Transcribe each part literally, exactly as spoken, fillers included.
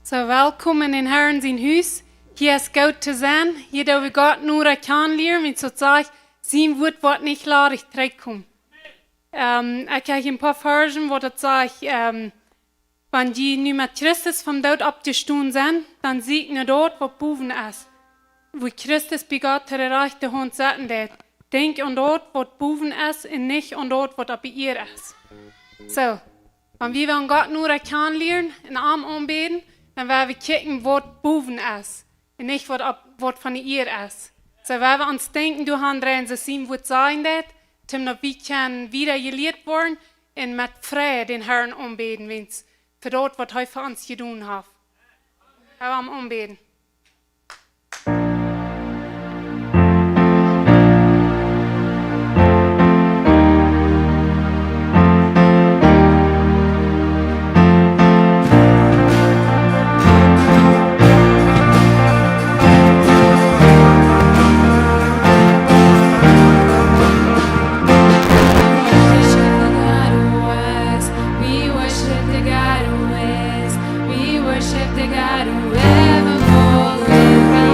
Soo, welkom en dän Harn sien Hus. Hia es goot to sennen. Hia doo wie Gott nu kjanen lieren, wiels daut sajcht, sien Wuat woat nich ladich trigjkomen. Ähm, ekj hab hia een poa Varsch, wua daut sajcht, ähm, wan jie nu met Christus vom Doot oppjestonen sent, dan sieekjt no daut, waut bowen es, wua Christus bie Gott aun de rajchte Haunt setten deit. Denkjt aun daut, waut bowen es, un nich aun daut, waut oppe Ieed es. Soo, wan wie wellen Gott nu kjanen lieren un am aunbäden, dan woa wie kjikjen, waut bowen es un nich waut opp, waut von de Ieed es. Soo, woa wie ons Denkjen doahan dreien, soo aus sien Wuat sajen deit, toom daut wie kjennen wieda jelieet woaren un met Freid dän Harn aunbäden, wiels fa daut, waut hee fa ons jedonen haft. Woa wie am aunbäden. We worship the God who is. We worship the God who evermore will be.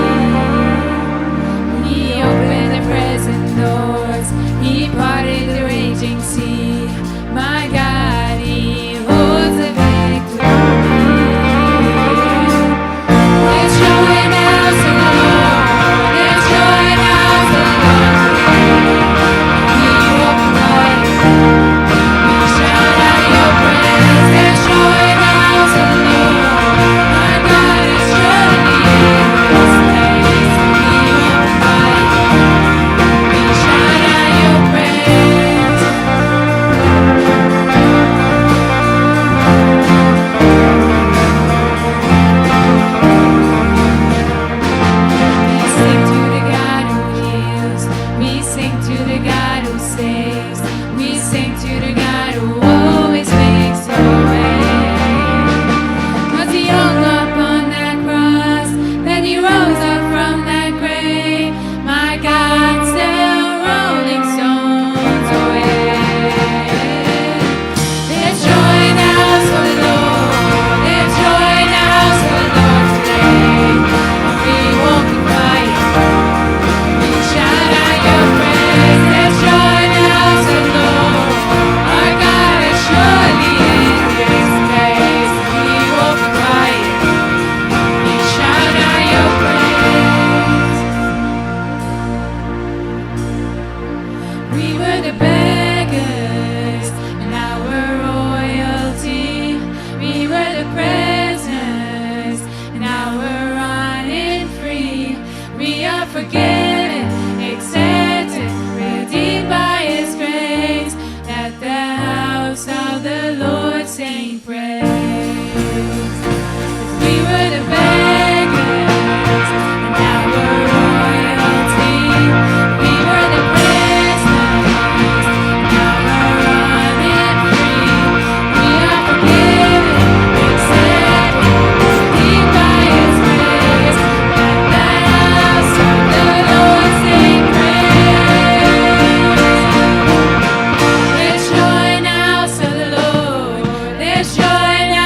He opened the prison doors. He parted the raging sea. My God, He holds the victory. There's joy in the house of the Lord. There's joy in the house of the Lord. We will cry. We shout out your praise. There's joy in the house of the Lord. Our God is surely in this place. We will cry. We shout out your praise. We sing to the God who heals. We sing to the God who saves. We sing to the God who always makes a way. 'Cause He hung up on that cross, then He rose up from that grave. My God, still rolling stones away. There's joy in the house of the Lord. There's joy in the house of the Lord today. We won't be quiet. We shout out your praise. There's joy in the house of the Lord. Our God is surely in this place. We won't be quiet. We shout out your praise. We were the beggars, and now we're royalty. We were the prisoners, and now we're running free. We are forgiven, accepted, redeemed by His grace. Let the house of the Lord sing praise. We were the beggars, and now we're royalty. We were the prisoners, and now we're running free. We are forgiven, accepted, redeemed by His grace. Let the house of the Lord sing praise. There's joy in the house of the Lord. There's joy in the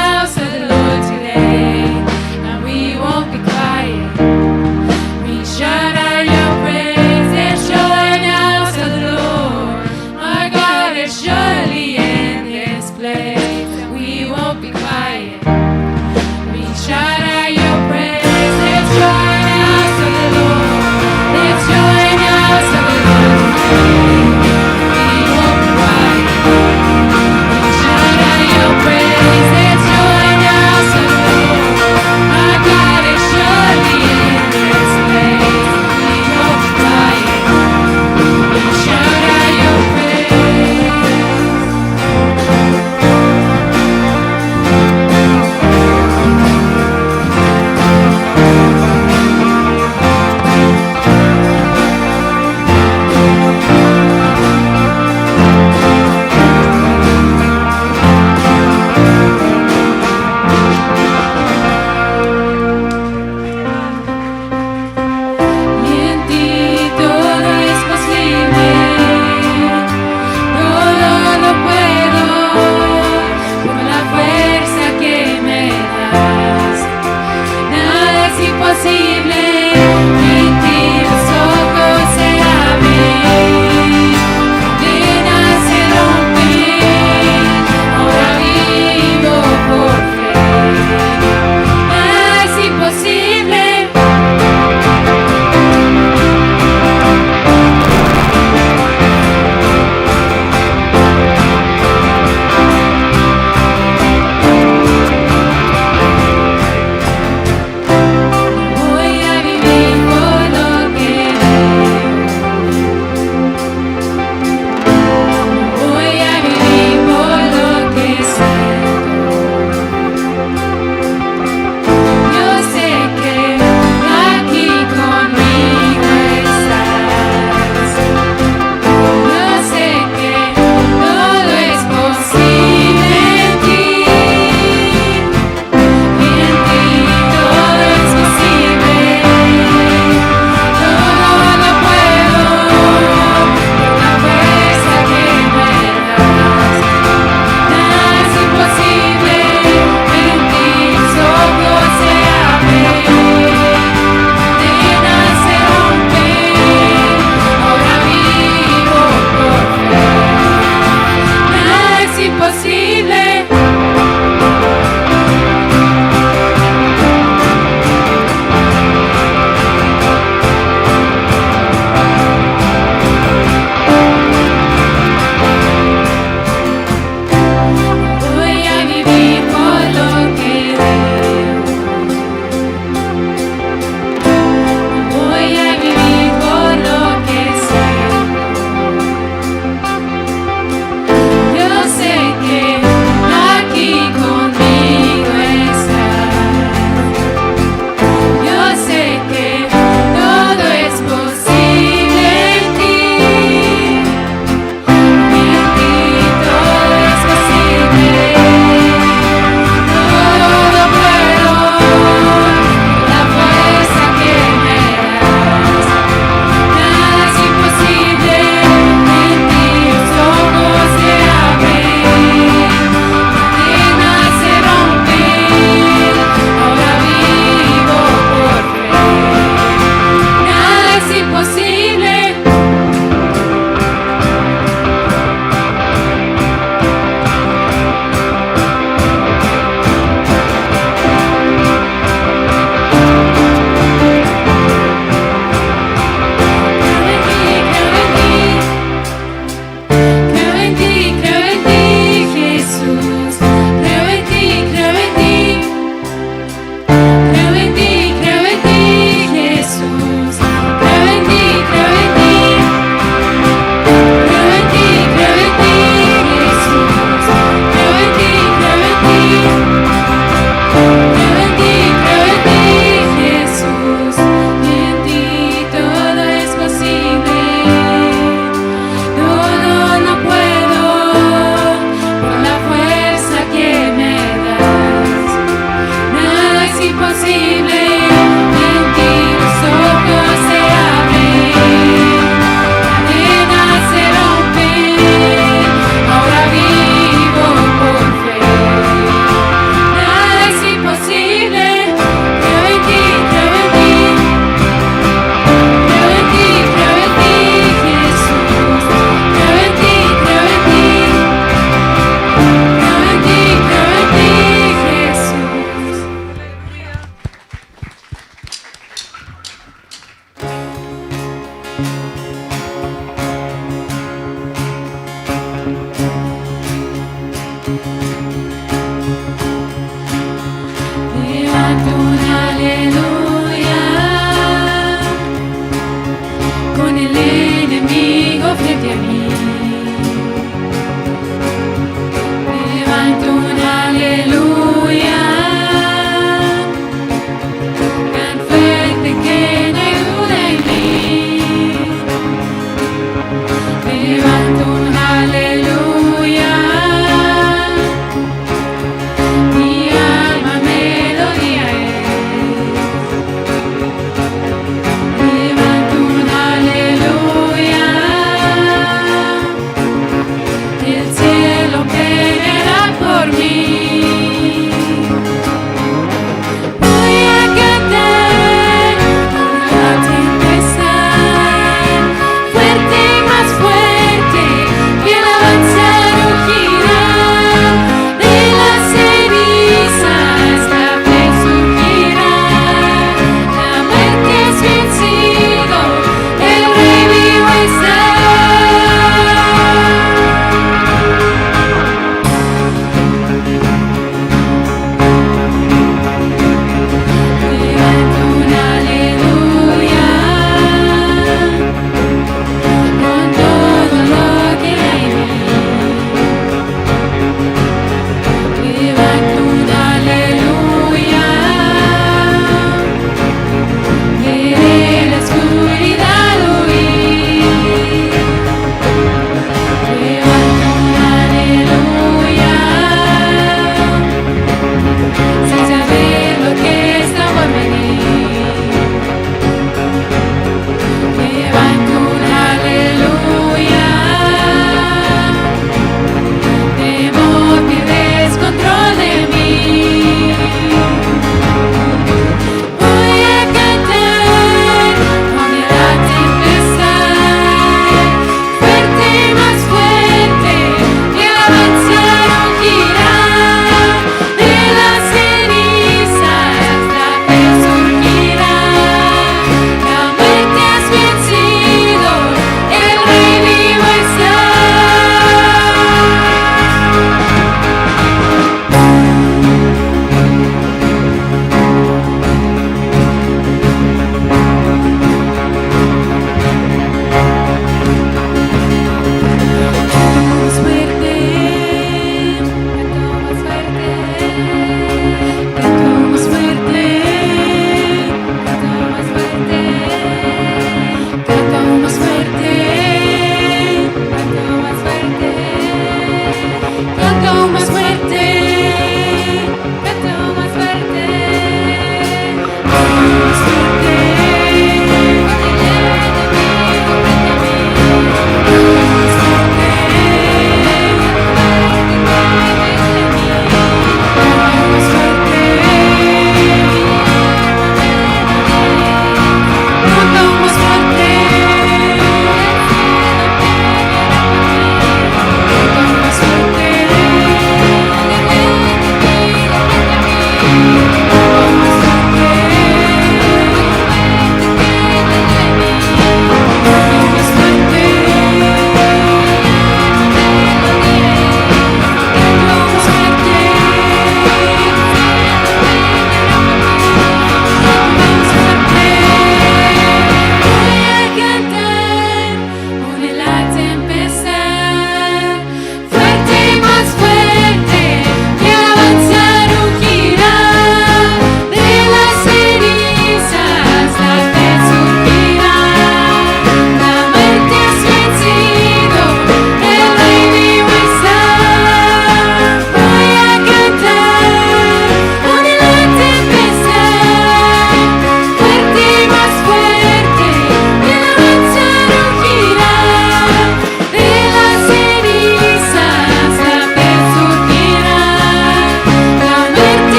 posible. Voy a vivir por lo que veo. Voy a vivir por lo que sé. Yo sé que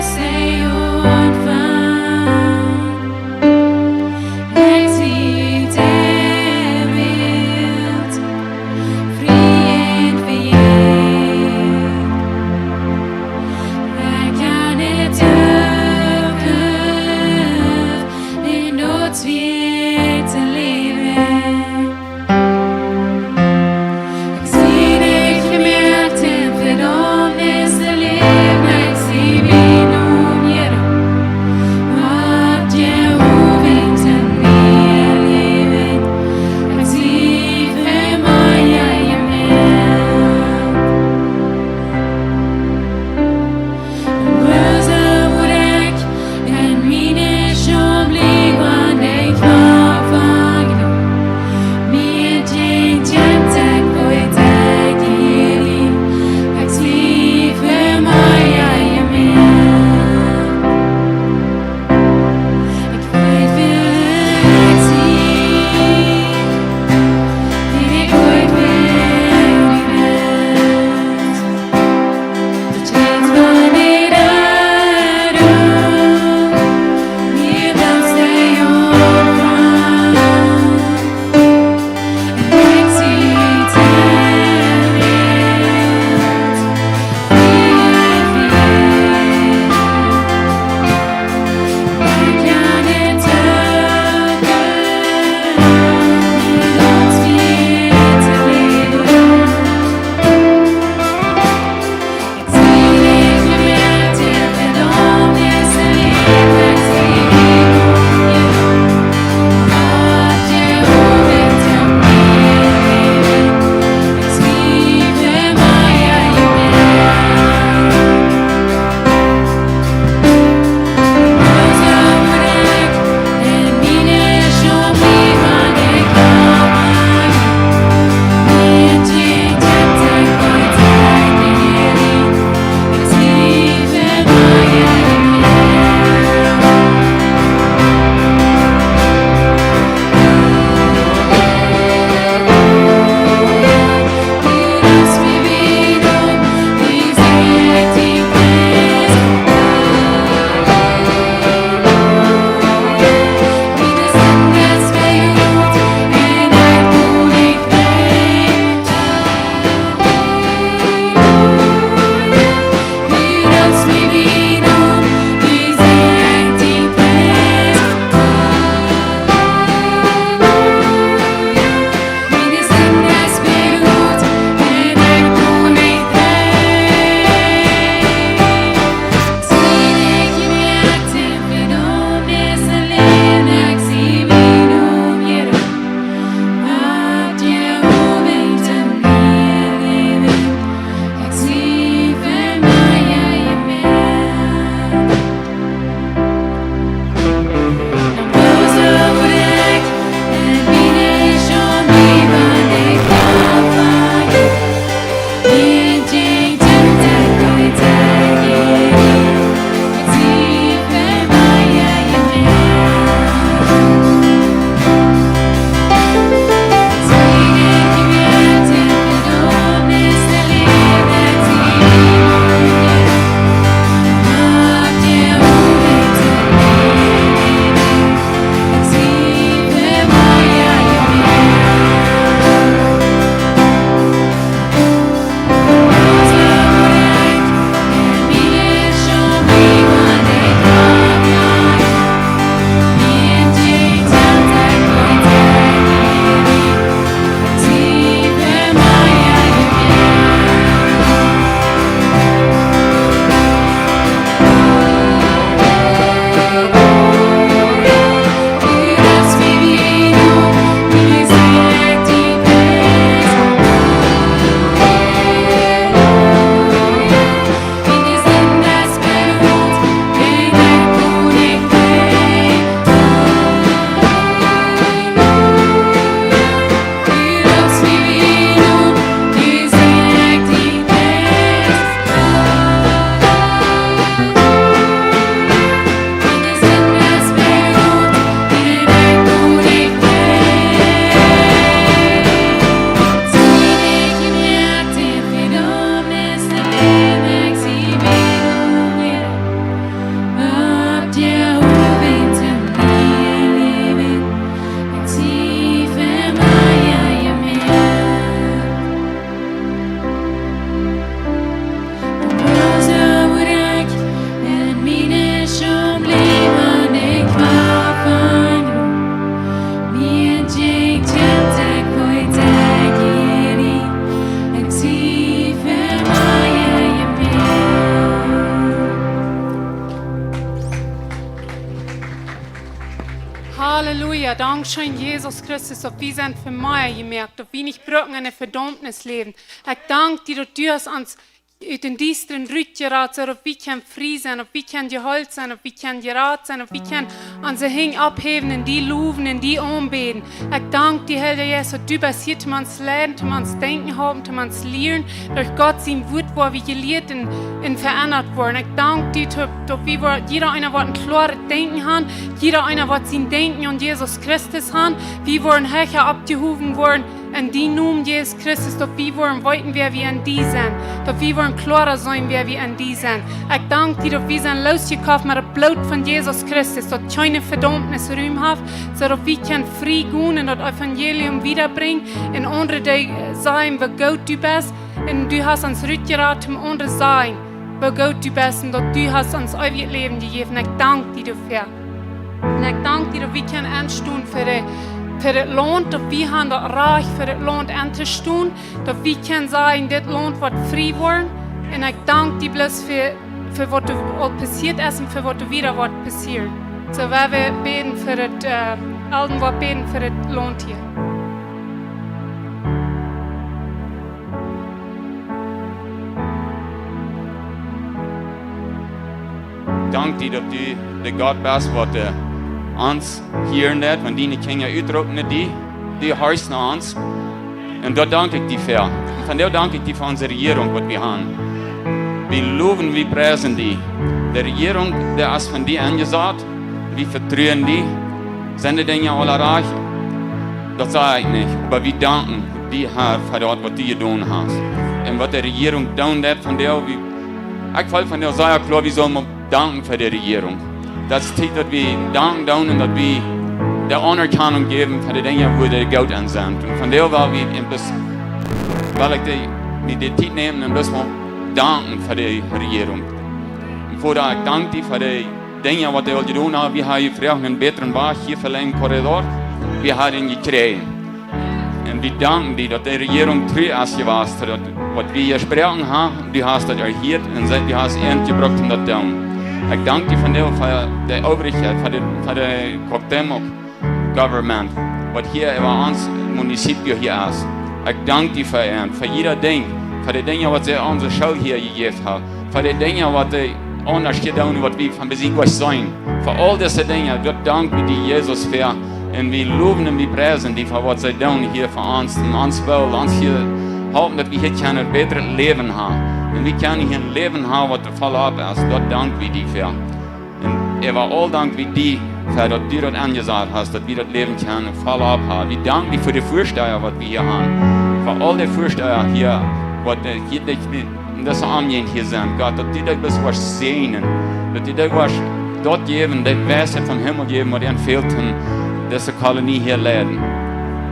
Sej Hoat von, ekj sie de Welt frie un vejäft. Ekj kaun de Zukunft en Noot wieet läwen. Ekj sie nich jemoakt, Vedaumnis to läwen, ekj sie mie nu hia Halleluja, dankscheen, Jesus Christus, daut wie sent fa mea jemoakt, daut wie nich brucken enne Vedaumnis läwen. Ekj dank die, daut du hast ons ut dän Diestren rutjerat, soo daut wie kjennen frie sennen, daut wie kjennen jeheelt sennen, daut wie kjennen jerat sennen, daut wie kjennen onse Henj opphäwen un die lowen un die aunbäden. Ekj dank die, Heilja Jeist, daut du best hia, om ons to leiden, om ons to denkjen halpen, om ons to lieren. Derch Gott sien Wuat woa wie jelieet un, un veendat woaren. Ekj dank die, daut, daut wie woaren, jieda eena woat een kloaret Denkjen haben, jieda eena woat sien Denkjen aun Jesus Christus haben. Wie woaren hecha oppjehowen woaren en dien Nomen, Jesus Christus, daut wie woaren weeten, wäa wie en die sent, daut wie woaren kloara sennen, wäa wie en die sent. Ekj dank die, daut wie sent loosjekoft met daut Bloot von Jesus Christus, daut kjeene Vedaumnis Rum haft, soo daut wie kjennen frie gonen un daut Evangelium wiedabrinjen un aundre, dee sajen, woo goot du best, un du hast ons rutjerat, om aundre sajen, woo goot du best un daut du hast ons eewjet Läwen jejäft. Ekj dank die doafäa. Un ekj dank die, daut wie kjennen enstonen fa de, fa daut Launt, daut wie haben daut Rajcht fa daut Launt entostonen, daut wie kjennen sajen, dit Launt woat frie woaren. Un ekj dank die bloos fa, fa waut doa aul passieet es un fa waut doa wieda woat passieren. Soo, wie woaren bäden fa daut, äh, Elden woat bäden fa daut Launt hia. Dank die, daut du de Gott best, waut, äh, ons hieren deit, wan diene Kjinja utroopen no die, du horchst no ons. Un doa dank ekj die fa. Un vondoag dank ekj die fa onse Rejierunk, waut wie haben. Wie lowen, wie priesen die. De Rejierunk, dee es von die aunjesat. Wie vetruen die. Sent de Dinja aula rajcht? Daut saj ekj nich, oba wie danken die, Herr, fa daut, waut du jedonen hast. Un waut de Rejierunk doonen deit vondoag, wie, ekj feel vondoag sea kloa, wie sellen mau danken fa de Rejierunk. Daut es Tiet, daut wie danken doonen un daut wie de Aunerkjanunk jäwen fa de Dinja, wua dee goot aun sent. Un vondoag well wie een bät, well ekj de, mie de Tiet nämen un bloos mau danken fa de Rejierunk. Un Voda, ekj dank die fa de Dinja, waut dee aul jedonen haben. Wie haben jefroacht eenen bätren Wajch hia fa dän Korridor. Wie haben dän jekjräajen. Un wie danken die, daut de Rejierunk tru es jewast, daut waut wie jesproaken haben, du hast daut erhieet un saj, du hast an jebrukt om daut to doonen. Ekj dank die vondoag fa de Oabrichkjeit, fa de, fa de Cuauhtémoc Government, waut hia äwa ons Municipio hia es. Ekj dank die fa an, fa jieda Dinkj, fa de Dinja, waut see onse School hia jejäft haben, fa de Dinja, waut dee aundasch hia doonen, waut wie von besied goot seenen. Fa aul dise Dinja, doa dank wie die, Jesus, fa. Un wie lowen un wie priesen die fa waut see doonen hia fa ons. Un ons well, ons hia halpen, daut wie hia kjennen een bätret Läwen haben. Un wie kjennen hia een Läwen haben, waut voll opp es. Doa dank wie die fa. Un äwa aul dank wie die fa daut du daut aunjesat hast, daut wie daut Läwen kjennen voll opp haben. Wie danken die fa de Väasteha, waut wie hia haben. Fa aul de Väasteha hia, waut, äh, hia, dee, dee, en dise Omjäajent hia sent. Gott, daut du dee bloos woascht säajnen. Daut du dee woascht daut jäwen, de Weisheit vom Himmel jäwen, waut an fält, om dise Kolonie hia leiden.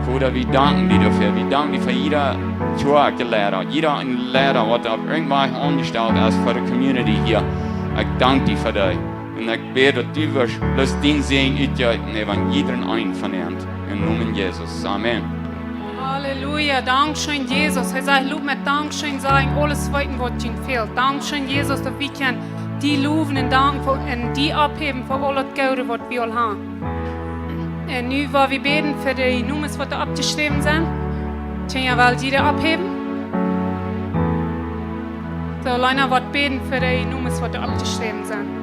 Voda, wie danken die doafäa. Wie danken die fa jieda Kjoakjleida, jieda een Leida, waut opp irjentwoo aunjestalt es fa de Community hia. Ekj dank die fa dee. Un ekj bäd, daut du woascht bloos dien Säajen utjeeten äwa jieda eenen von an. Em Nomen Jesus. Amen. Halleluja. Dankscheen, Jesus. Hee sajcht, lot mie dankscheen sajen, aules weeten, waut junt fält. Dankscheen, Jesus, daut wie kjennen die lowen un danken fa, un die opphäwen fa aul daut Goode, waut wie aul haben. Un nu woa wie bäden fa de Nomes, waut doa oppjeschräwen sent. Kjenn jie woll dee oppheewen? Soo, Lena woat bäden fa de Nomes, waut doa oppjeschräwen sent.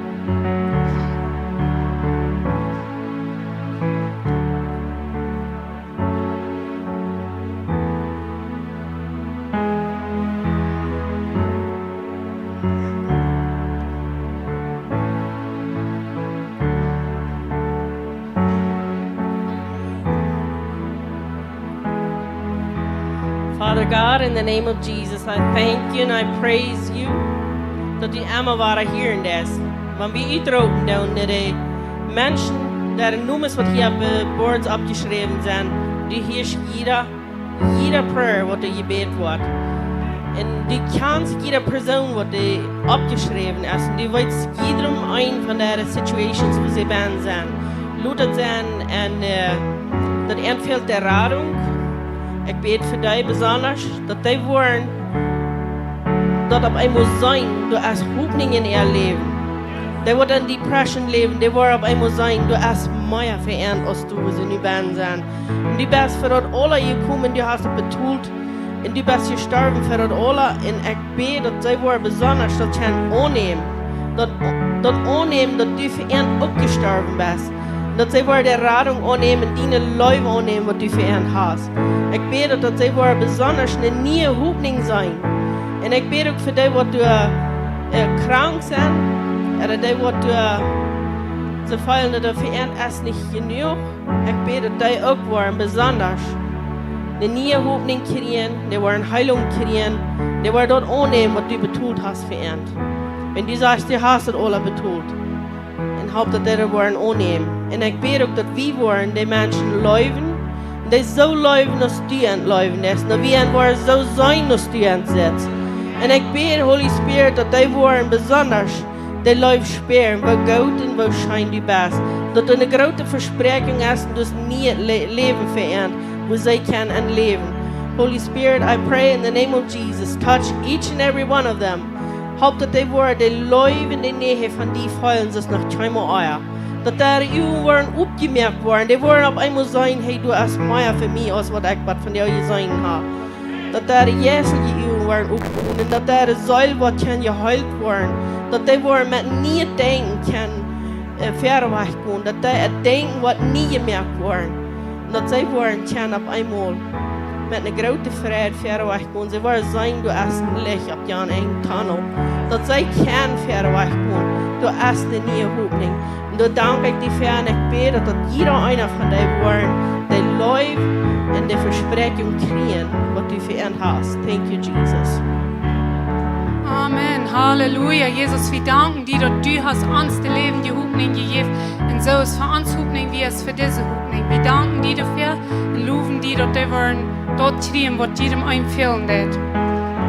Father God, in the name of Jesus, I thank you and I praise you, daut du emma wada hieren deist. Wan wie utroopen doonen no de Menschen, dee de Nomes, waut hia opp de Boards oppjeschräwen sent, du hieescht jieda, jieda prayer, waut doa jebät woat. Un du kjanst jieda Persoon, waut doa oppjeschräwen es. Un du weetst jieda een von de situations, wua see bennen sent. Lot daut sennen, un, äh, daut an fält de Radunk. Ekj bäd fa dee besonda, daut dee woaren daut opp eemol seenen, doa es Hopninj en äa Läwen. Dee waut en Depression läwen, dee woaren opp eemol seenen, du hast mea veränt aus du, wua see nu bennen sent. Un du best fa daut aula jekomen, du hast daut betolt. Un du best jestorwen fa daut aula. Un ekj bäd, daut see woaren besonda daut kjennen aunnämen. Daut, daut aunnämen, daut du fa an uk jestorwen best. Daut see woaren de Radunk aunnämen, diene Leew aunnämen, waut du fa an hast. Ekj bäd, daut see woaren besonda eene niee Hopninj seenen. Un ekj bäd uk fa dee, waut doa, äh, krank sent, ooda dee, waut doa, see feelen, daut fa an es nich jenuach. Ekj bäd, daut dee uk woaren besonda eene niee Hopninj kjrieen, dee woaren Heilunk kjrieen, dee woaren daut aunnämen, waut du betolt hast fa an. Wan du sajchst, du hast daut aula betolt. Un hop, daut dee daut woaren aunnämen. Un ekj bäd uk, daut wie woaren dee Menschen leewen, un dee soo leewen aus du an leewen deist, daut wie an woaren soo seenen aus du an sitst. Un ekj bäd, Holy Spirit, daut dee woaren besonda dee Leew spieren, woo goot un woo scheen du best. Daut doa eene groote Vespräakjunk es un daut niee Lä-, Läwen fa an, wua see kjennen en läwen. Holy Spirit, I pray in the name of Jesus, touch each and every one of them. Hop, daut dee woaren dee Leew un dee Nähe von die feelen, soo aus noch kjeenmol ea. Daut äare Uagen woaren opjemoakt woaren, dee woaren opp eemol seenen, hey, du hast mea fa mie aus waut ekj waut von die jeseenen hab. Daut äare jeistelje Uagen woaren opjemoakt un daut äare Seel woat kjennen jeheelt woaren. Daut dee woaren met niee Denkjen kjennen, äh, wieda wajch gonen. Daut dee äa Denkjen woat nie jemoakt woaren. Un daut see woaren kjennen opp eemol met eene groote Freid wieda wajch gonen. See woaren seenen, du hast een Licht opp jan enjen Tunnel. Daut see kjennen wieda wajch gonen. Du hast eene niee Hopninj. Un doa dank ekj die fa un ekj bäd, daut, daut jieda eena von dee woaren dee Leew un dee Vespräakjunk kjrieen, waut du fa an hast. Thank you, Jesus. Amen. Halleluja. Jesus, wie danken die, daut du hast ons de läwendje Hopninj jejäft. Un soo aus fa ons Hopninj, wie es fa dise Hopninj. Wie danken die doafäa un lowen die, daut dee woaren daut kjrieen, waut jiedem eenen fälen deit.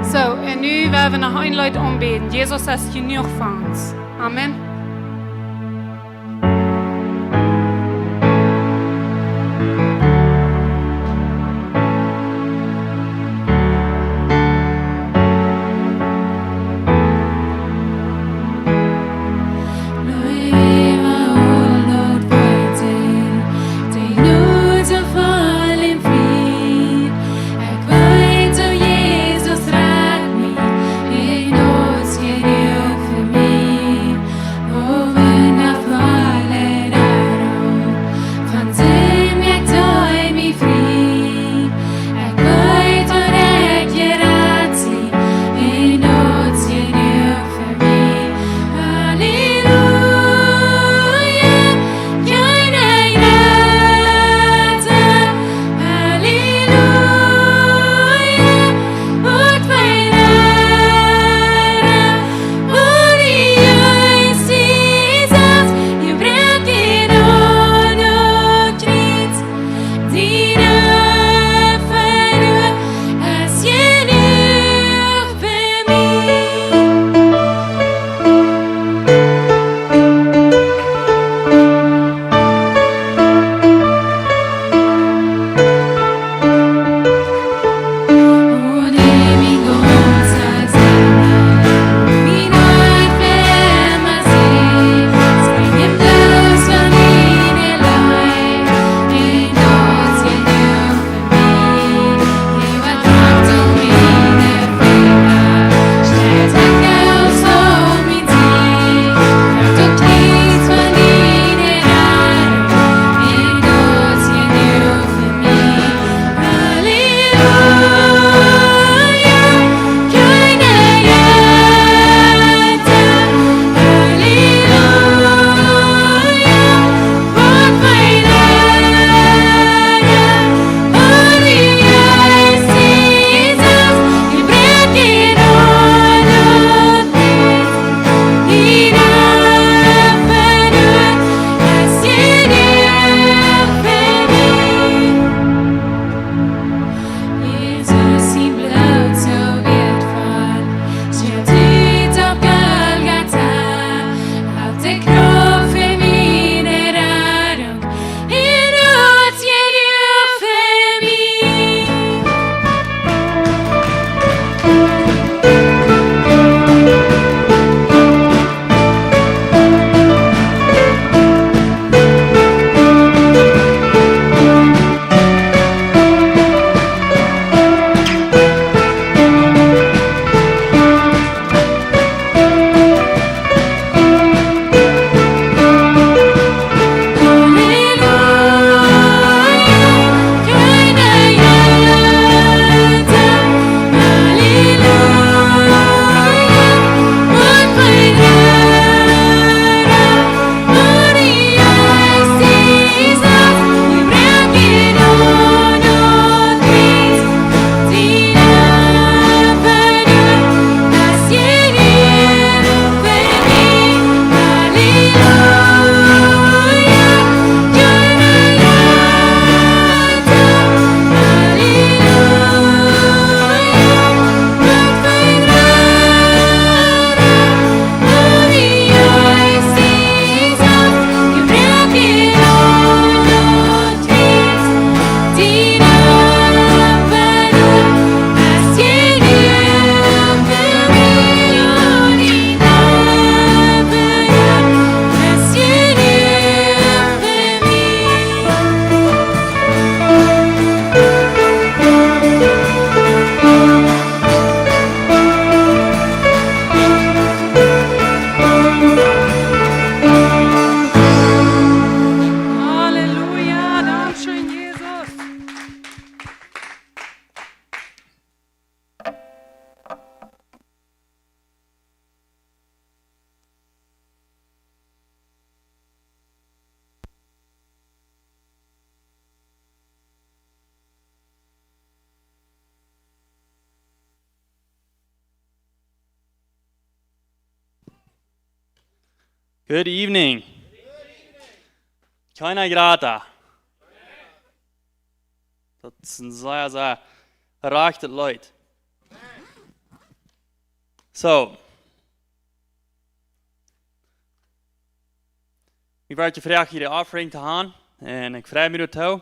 Soo, un nu woa wie noch een Leet aunbäden. Jesus es jenuach fa ons. Amen. Good evening. Kjeena jrata. Daut es een sea, sea rajchtet Leet. Soo. Ekj woa jefroacht hia de offering to gonen. Un ekj frei mie doatoo.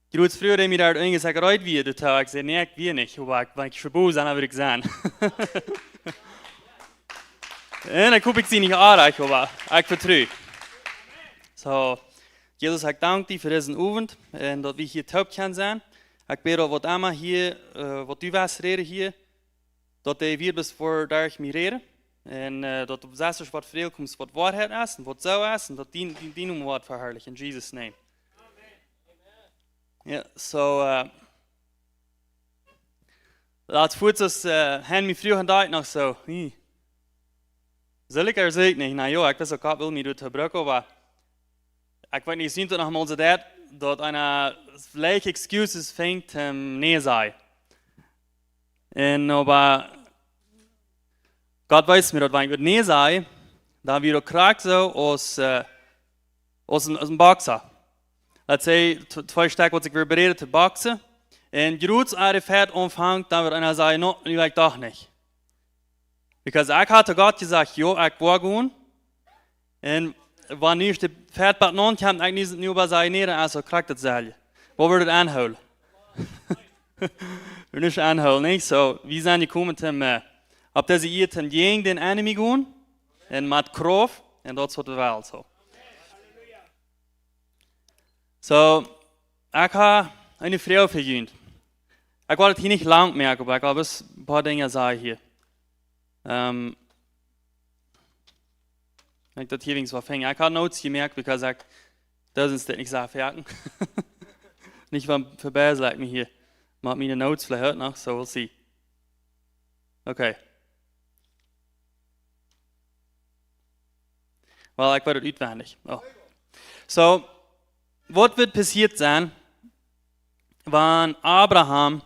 Jrots Fru, dee mie doa irjent jesajcht haud, wia doatoo. Ekj säd: "Nä, ekj wia nich, oba ekj, wan ekj soo boos sie, dan well ekj sennen." Un ekj hop, ekj sie nich oajch, oba ekj vetru. Soo, Jesus, ekj dank die fa disen Owent un daut wie hia toop kjennen sennen. Ekj bäd daut waut emma hia, äh, waut du woascht räden hia, daut dee wia bloos fa derch mie räden. Un, äh, daut du sajchst waut fa die kjemt, waut Woarheit es un waut soo es, un daut dien, dien, dien Nomen woat veharlicht, in Jesus' name. Jo, soo, äh, daut foat soo, äh, han mie Fru un ekj noch soo, hm. Saul ekj ooda saul ekj nich? Na jo, ekj wist uk, Gott well mie doatoo brucken, oba ekj weet nich, ekj sie daut noch mol soo daut, daut eena veleicht excuses finjt, ähm, nä sajen. Un oba Gott wiest mie daut, wan ekj nä saj, dan wia daut krakjt soo aus, äh, aus een, aus een Boxer. Let's say, tw-, twee Stekj waut sikj wellen bereeden to boxen. Un jrots ea de Fight aunfangt, dan woat eena sajen: "No, nu well ekj doch nich." Because ekj haud to Gott jesajcht: "Jo, ekj woa gonen." Un wan nu de Fight bat nu kjemt, ekj nu, nu oba saj: "Nä, dan es daut krakjt daut selwje." Waut woat daut aunhoolen? Woat nich aunhoolen, nä? Soo, wie sent jekomen om, äh, opp dise Ieed om jäajen dän Enemy gonen. Un met Krauft. Un daut es waut wie wellen, soo. Soo, ekj hab eene Froag fa junt. Ekj well daut hia nich lang moaken, oba ekj well bloos een poa Dinja sajen hia. Ähm, ekj daut hia weens waut finjen. Ekj hab notes jemoakt, because ekj, daut es dit nich soo foaken. Nich von verbei, like me hia. Mau miene notes veleicht noch, so we'll see. Okay. Well, ekj weet daut utwendich. Oh. Soo, waut woat passieet sennen, wan Abraham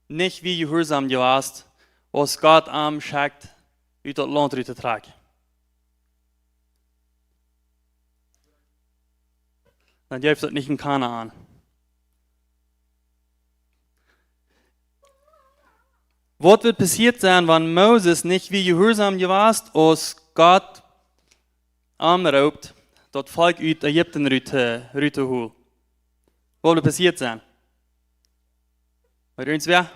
nich wia jehuarsom jewast, aus Gott am schekjt, ut daut Launt rut to trakjen? Dan jeef daut nich en Kanaan. Waut woat passieet sennen, wan Moses nich wia jehuarsom jewast, aus Gott am roopt, daut Volkj ut Ägipten rut, äh, rut to holen? Waut woat passieet sennen? Weet irjentwäa?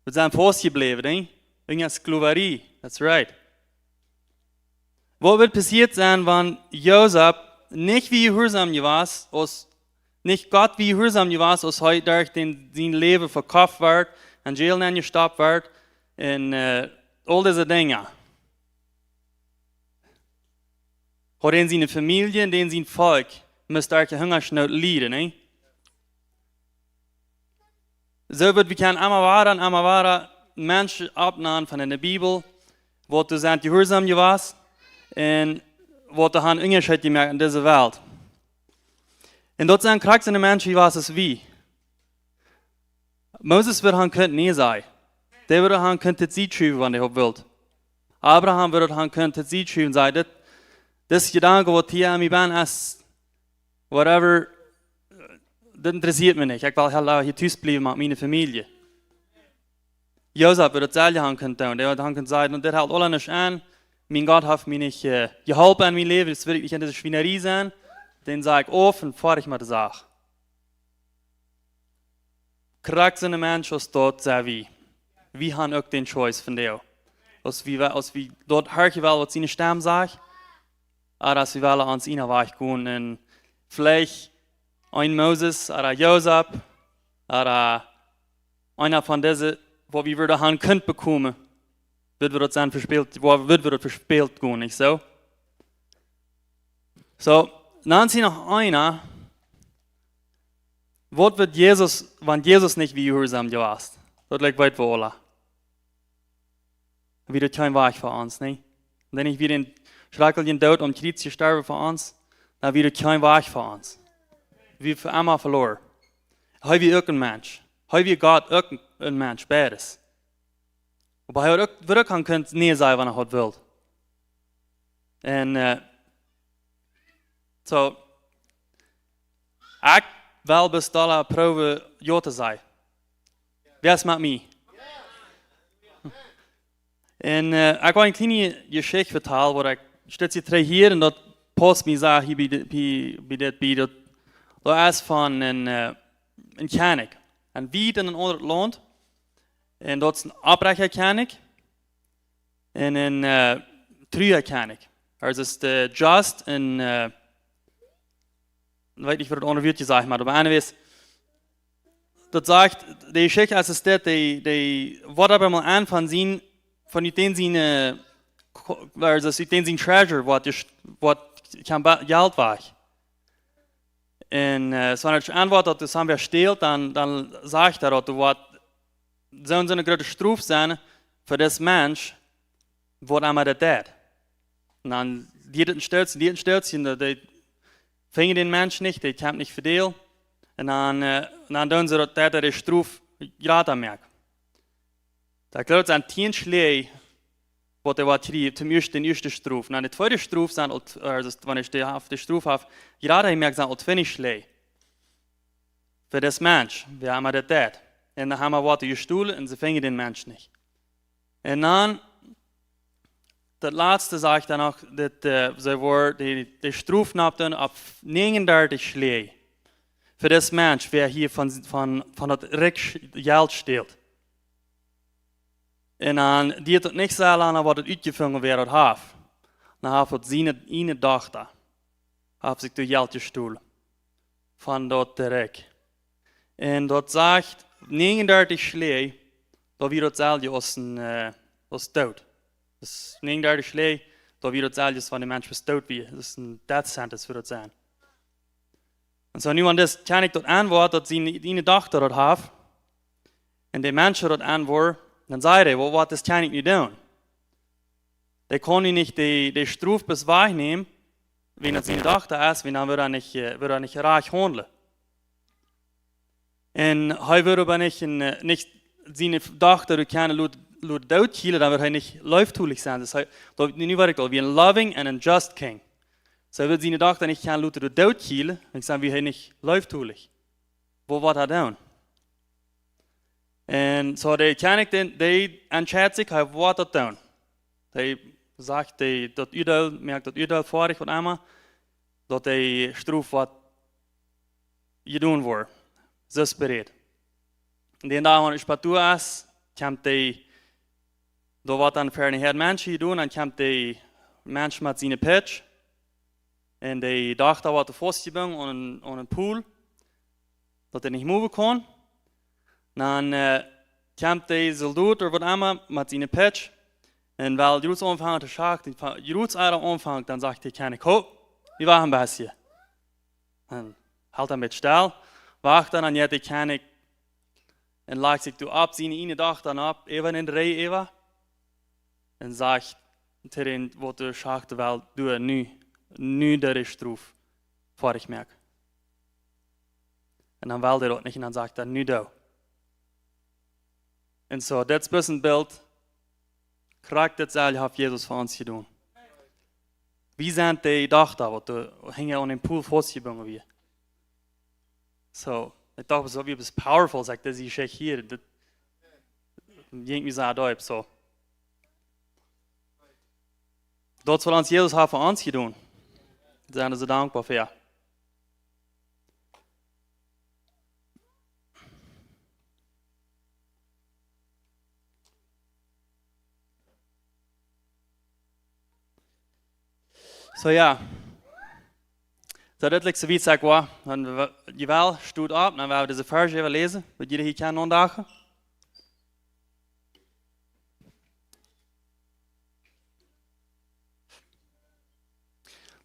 Wie sent faustjebläwen, nä? En Sklaverie. That's right. Waut woat passieet sennen, wan Josef nich wia jehuarsom jewast, aus, nich Gott wia jehuarsom jewast, aus hee derch dän, sien Läwen vekoft wort, en Jail nenjestoppt wort, un, äh, aul dise Dinja? Haud hee siene Famielje un dän sien Volkj must derch de Hungasnoot lieden, nä? Soo woat, wie kjennen emma wada un emma wada Menschen oppnämen von enne Bibel, waut doa sent jehuarsom jewast un waut doa han Unjascheet jemoakt en dise Welt. Un daut sent krakjt soone Menschen, woo aus wie. Moses wudd han kunt nä sajen. Dee wudd han kunt daut Sied schuwen, wan hee haud wullt. Abraham wudd han kunt daut Sied schuwen, sajen: "Dit, dit es Jedanken, waut hia aun mie bent, es whatever, daut interessieet mie nich. Ekj well hia, hia tus bliewen met miene Famielje." Josef wudd daut selwje han kunt doonen. Dee wudd han kunt sajen: "Dit helt aules nich aun. Mien Gott haft mie nich, äh, jeholpen en mien Läwen. Daut well ekj nich en dise Schwienarie sennen. Dan saj ekj auf un foadich met de Sach." Krakjt soone Menschen aus daut sent wie. Wie han uk dän Choice vondoag. Aus wie, aus wie daut horchen wellen, waut siene Stemm sajcht, ooda aus wie wellen ons eenen Wajch gonen un veleicht een Moses ooda Josef ooda eena von dise, waut wie wudden han kunt bekomen, wudd wie daut sennen vespält, woo wudd wie daut vespält gonen, nich soo? Soo, dan es hia noch eena, waut wudd Jesus, wan Jesus nich wia jehuarsom jewast? Daut, like, weet wie aule. Wia daut kjeen Wajch fa ons, nä? Wan hee nich wia dän schrakjlichen Doot aum Kjriez jestorwen fa ons, dan wia daut kjeen Wajch fa ons. Wie fa emma veloaren. Hee wia uk een Mensch. Hee wia Gott uk een Mensch, beides. Oba hee haud uk, wudd uk han kunt nä sajen, wan hee haud wult. Un, äh, soo, ekj well bloos dolla proowen jo to sajen. Wäa es met mie? Un, äh, ekj well eene kjliene Jeschicht vetalen, waut ekj stetst hia hia, un daut pausst mie soo hia bie de, bie, bie dit, bie daut, daut es von een, äh, een Kjennich. Un wiet en een aundret Launt. Un daut es een oprechta Kjennich. Un een, äh, trua Kjennich. Aulsoo es de just un, äh, weet nich, waut daut aundre Wuat es, saj ekj mau. Oba anyways, daut sajcht, de Jeschicht es, es dit, dee, dee woat opp eemol aun von sien, von ut dän sien, äh, ko-, aulsoo ut dän sien treasure, waut, waut kjeem ba-, Jelt wajch. Un, äh, soo wan hee aunwoat, daut hee sien Wajch stält, dan, dan sajcht hee, daut woat soo un soo eene groote Strof sennen fa disen Mensch, waut emma daut deit. Un dan deit et een Stootje, deit et een Stootje, un dee, dee finjen dän Mensch nich, dee kjemt nich vedeel. Un dan, äh, dan doonen see daut, daut hee de Strof jrata moakt. Daut kloa sent tieen Schläaj, waut hee woat kjrieen, toom ieeschten, dän ieeschten Strof. Un dan de tweede Strof sent aul, äh, daut, wan hee de, de Strof haft jrata jemoakt, sent aul twintich Schläaj. Fa disen Mensch, wäa emma daut deit. Un dan haben see waut jestolen un see finjen dän Mensch nich. Un dan, daut latste sajcht dan noch, daut, äh, see woat, dee, dee Strof knapt dan opp näajenundartich Schläaj. Fa disen Mensch, wäa hia von, von, von daut rikj sch-, Jelt stält. Un dan deit et nich sea lang, waut et utjefungen, wäa daut haft. Dan haft daut siene, eene Dochta. Haft sikj daut Jelt jestolen. Von daut Rikj. Un daut sajcht, näajenundartich Schläaj, daut wia daut selwje aus een, äh, aus doot. Daut näajenundartich Schläaj, daut wia daut selwje aus wan de Mensch doot wia. Daut es een death sentence, wudd daut sennen. Un soo nu, wan dis Kjennich daut aunwoat, daut siene, siene Dochta daut haft, un de Mensch daut aunwoat, dan sajcht hee: "Waut, waut woat dis Kjennich nu doonen? Dee kaun nu nich de, de Strof bloos wajchnämen, wan daut siene Dochta es, wan dan wudd hee nich, äh, wudd hee nich rajcht haundlen." Un hee wudd oba nich, äh, nich siene Dochta kjennen lot-, loten doot kjielen, dan wudd hee nich leeftolich sennen. Daut hee, daut, nu weet ekj aul, wia een loving and a just king. Soo wudd siene Dochta nich kjennen loten doot kjielen, dan sent wie hee nich leeftolich. Waut woat hee doonen? Un soo de Kjennich, dee, dee entscheit sikj, hee woat daut doonen. Hee sajcht, dee, daut Uadeel, moakt daut Uadeel foadich, waut emma, daut de Strof woat jedonen woat. Soo es bereed. Un dän Dach, wan et Spattua es, kjemt dee, doa woat dan ver een Hoop Menschen jedonen, dan kjemt de Mensch met siene Pitsch. Un de Dochta woat faustjebungen aun een, aun een Pool, daut hee nich moven kaun. Dan, äh, kjemt de Soldot ooda waut emma met siene Pitsch. Un well jrods aunfangen to schachten, fa-, jrods ea aunfangt, dan sajcht de Kjennich: "Ho, wie wachten een bät." Un helt een bät stell, wacht dan, un jeit de Kjennich un lajcht sikj doa opp siene eene Dochta opp, äwa dän Ree äwa, un sajcht to dän, waut doa schachten well: "Doo nu, nu de Strof foadich moaken." Un dan well dee daut nich, un dan sajcht hee: "Nu doo." Un soo, dit es bloos een Bilt. Krakjt daut selwje haft Jesus fa ons jedonen. Wie sent de Dochta, waut doa hinjen aun dän Pool faustjebungen wia. Soo, ekj docht, soo, woo powerful es daut, dise Jeschicht hia. Daut jinkj mie soo deep, soo. Daut es waut ons Jesus haft fa ons jedonen. Wie sent soo dankboa fa. Soo, jo. Soo, daut lat soo wiet, saj ekj mau. Dan wie-, jie well, stot opp, dan woa wie dise Varsch äwa läsen, waut jie hia kjennen aundachen.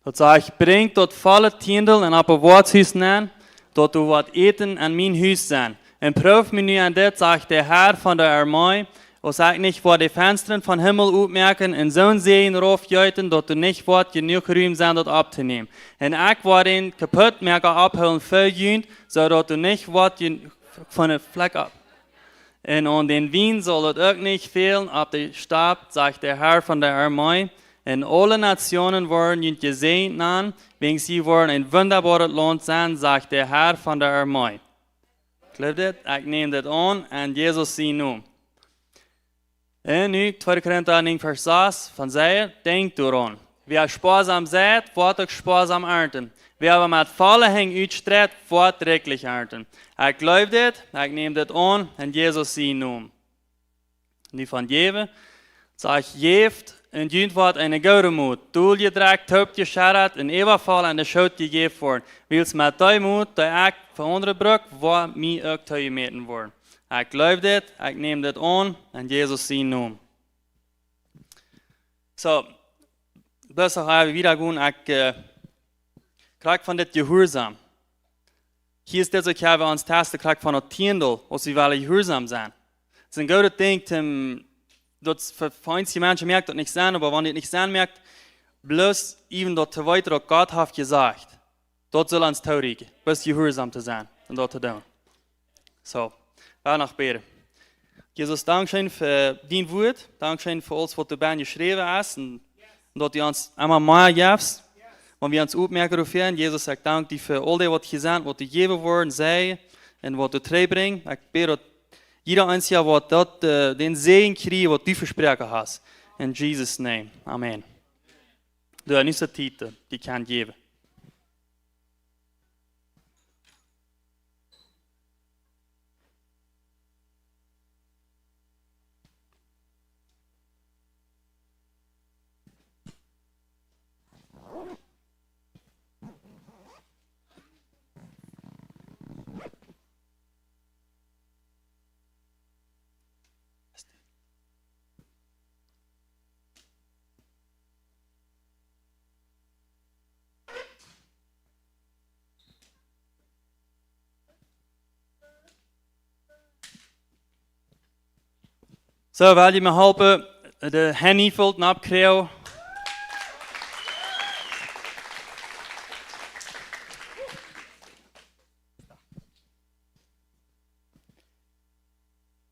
Daut sajcht: "Brinjt daut volle Tieendel en opp daut Woatshus nenn, daut doa waut Äten en mien Hus sent. Un proowt mie nu aun dit, sajcht de Herr von de Armee, aus ekj nich woa de Fenstren vom Himmel opmoaken un soon Säajen raufjeeten, daut doa nich woat jenuach Rum sennen, daut opptonämen. Un ekj woa dän Kaputtmoaka opphoolen fa junt, soo daut doa nich woat je-, von de Flakj opp." Un aun dän Wien saul et uk nich fälen opp de Stap, sajcht de Herr von de Armee. Un aule Natsjoonen woaren junt jesäajent nanen, wäajens jie woaren een wundaboaret Launt sennen, sajcht de Herr von de Armee. Jleew dit? Ekj näm dit aun en Jesus sien Nomen. Un nu, tweede Korinta näajen Varsch sas, von säd, denkjt doaraun: Wäa spoasam seit, woat uk spoasam arnten. Wäa oba met volle Henj utstreit, woat rikjlich arnten. Ekj jleew dit, ekj näm dit aun en Jesus sien Nomen. Nu von jäwen, sajcht: Jäft, un junt woat eene goode Mot, dol jedrekjt, toop jescheddat un äwavoll aun de Schoot jejäft woaren. Wiels met dee Mot, dee ekj fa aundre bruck, woat mie uk toojemäten woaren. Ekj jleew dit, ekj näm dit aun en Jesus sien Nomen. Soo, bloos noch eemol wieda gonen, ekj, äh, krakjt von dit Jehuarsaum. Hia es dit soo, ekj hab ons Test krakjt von daut Tiendel, aus wie wellen jehuarsom sennen. Daut es een goodet Dinkj, om, daut fa, fa eenje Menschen moakt daut nich Senn, oba wan et nich Senn moakt, bloos äwent daut to weeten, waut Gott haft jesajcht. Daut saul ons toorieekjen, bloos jehuarsom to sennen un daut to doonen. Soo, wie woaren noch bäden. Jesus, dankscheen fa dien Wuat. Dankscheen fa aules, waut doa bennen jeschräwen es. Un, un daut du ons emma mea jefst, wan wie ons oppmoaken doafäa. Un Jesus, ekj dank die fa aul dee, waut hia sent, waut doa jejäft woaren, sent un waut doa trigjbrinjen. Ekj bäd, daut jieda eena, waut daut, äh, dän Säajen kjricht, waut du vesproaken hast. In Jesus' name. Amen. Doa, nu es de Tiet, äh, dee kaun jäwen. Soo, well jie mie halpen, de Henj felt nap kjrieen.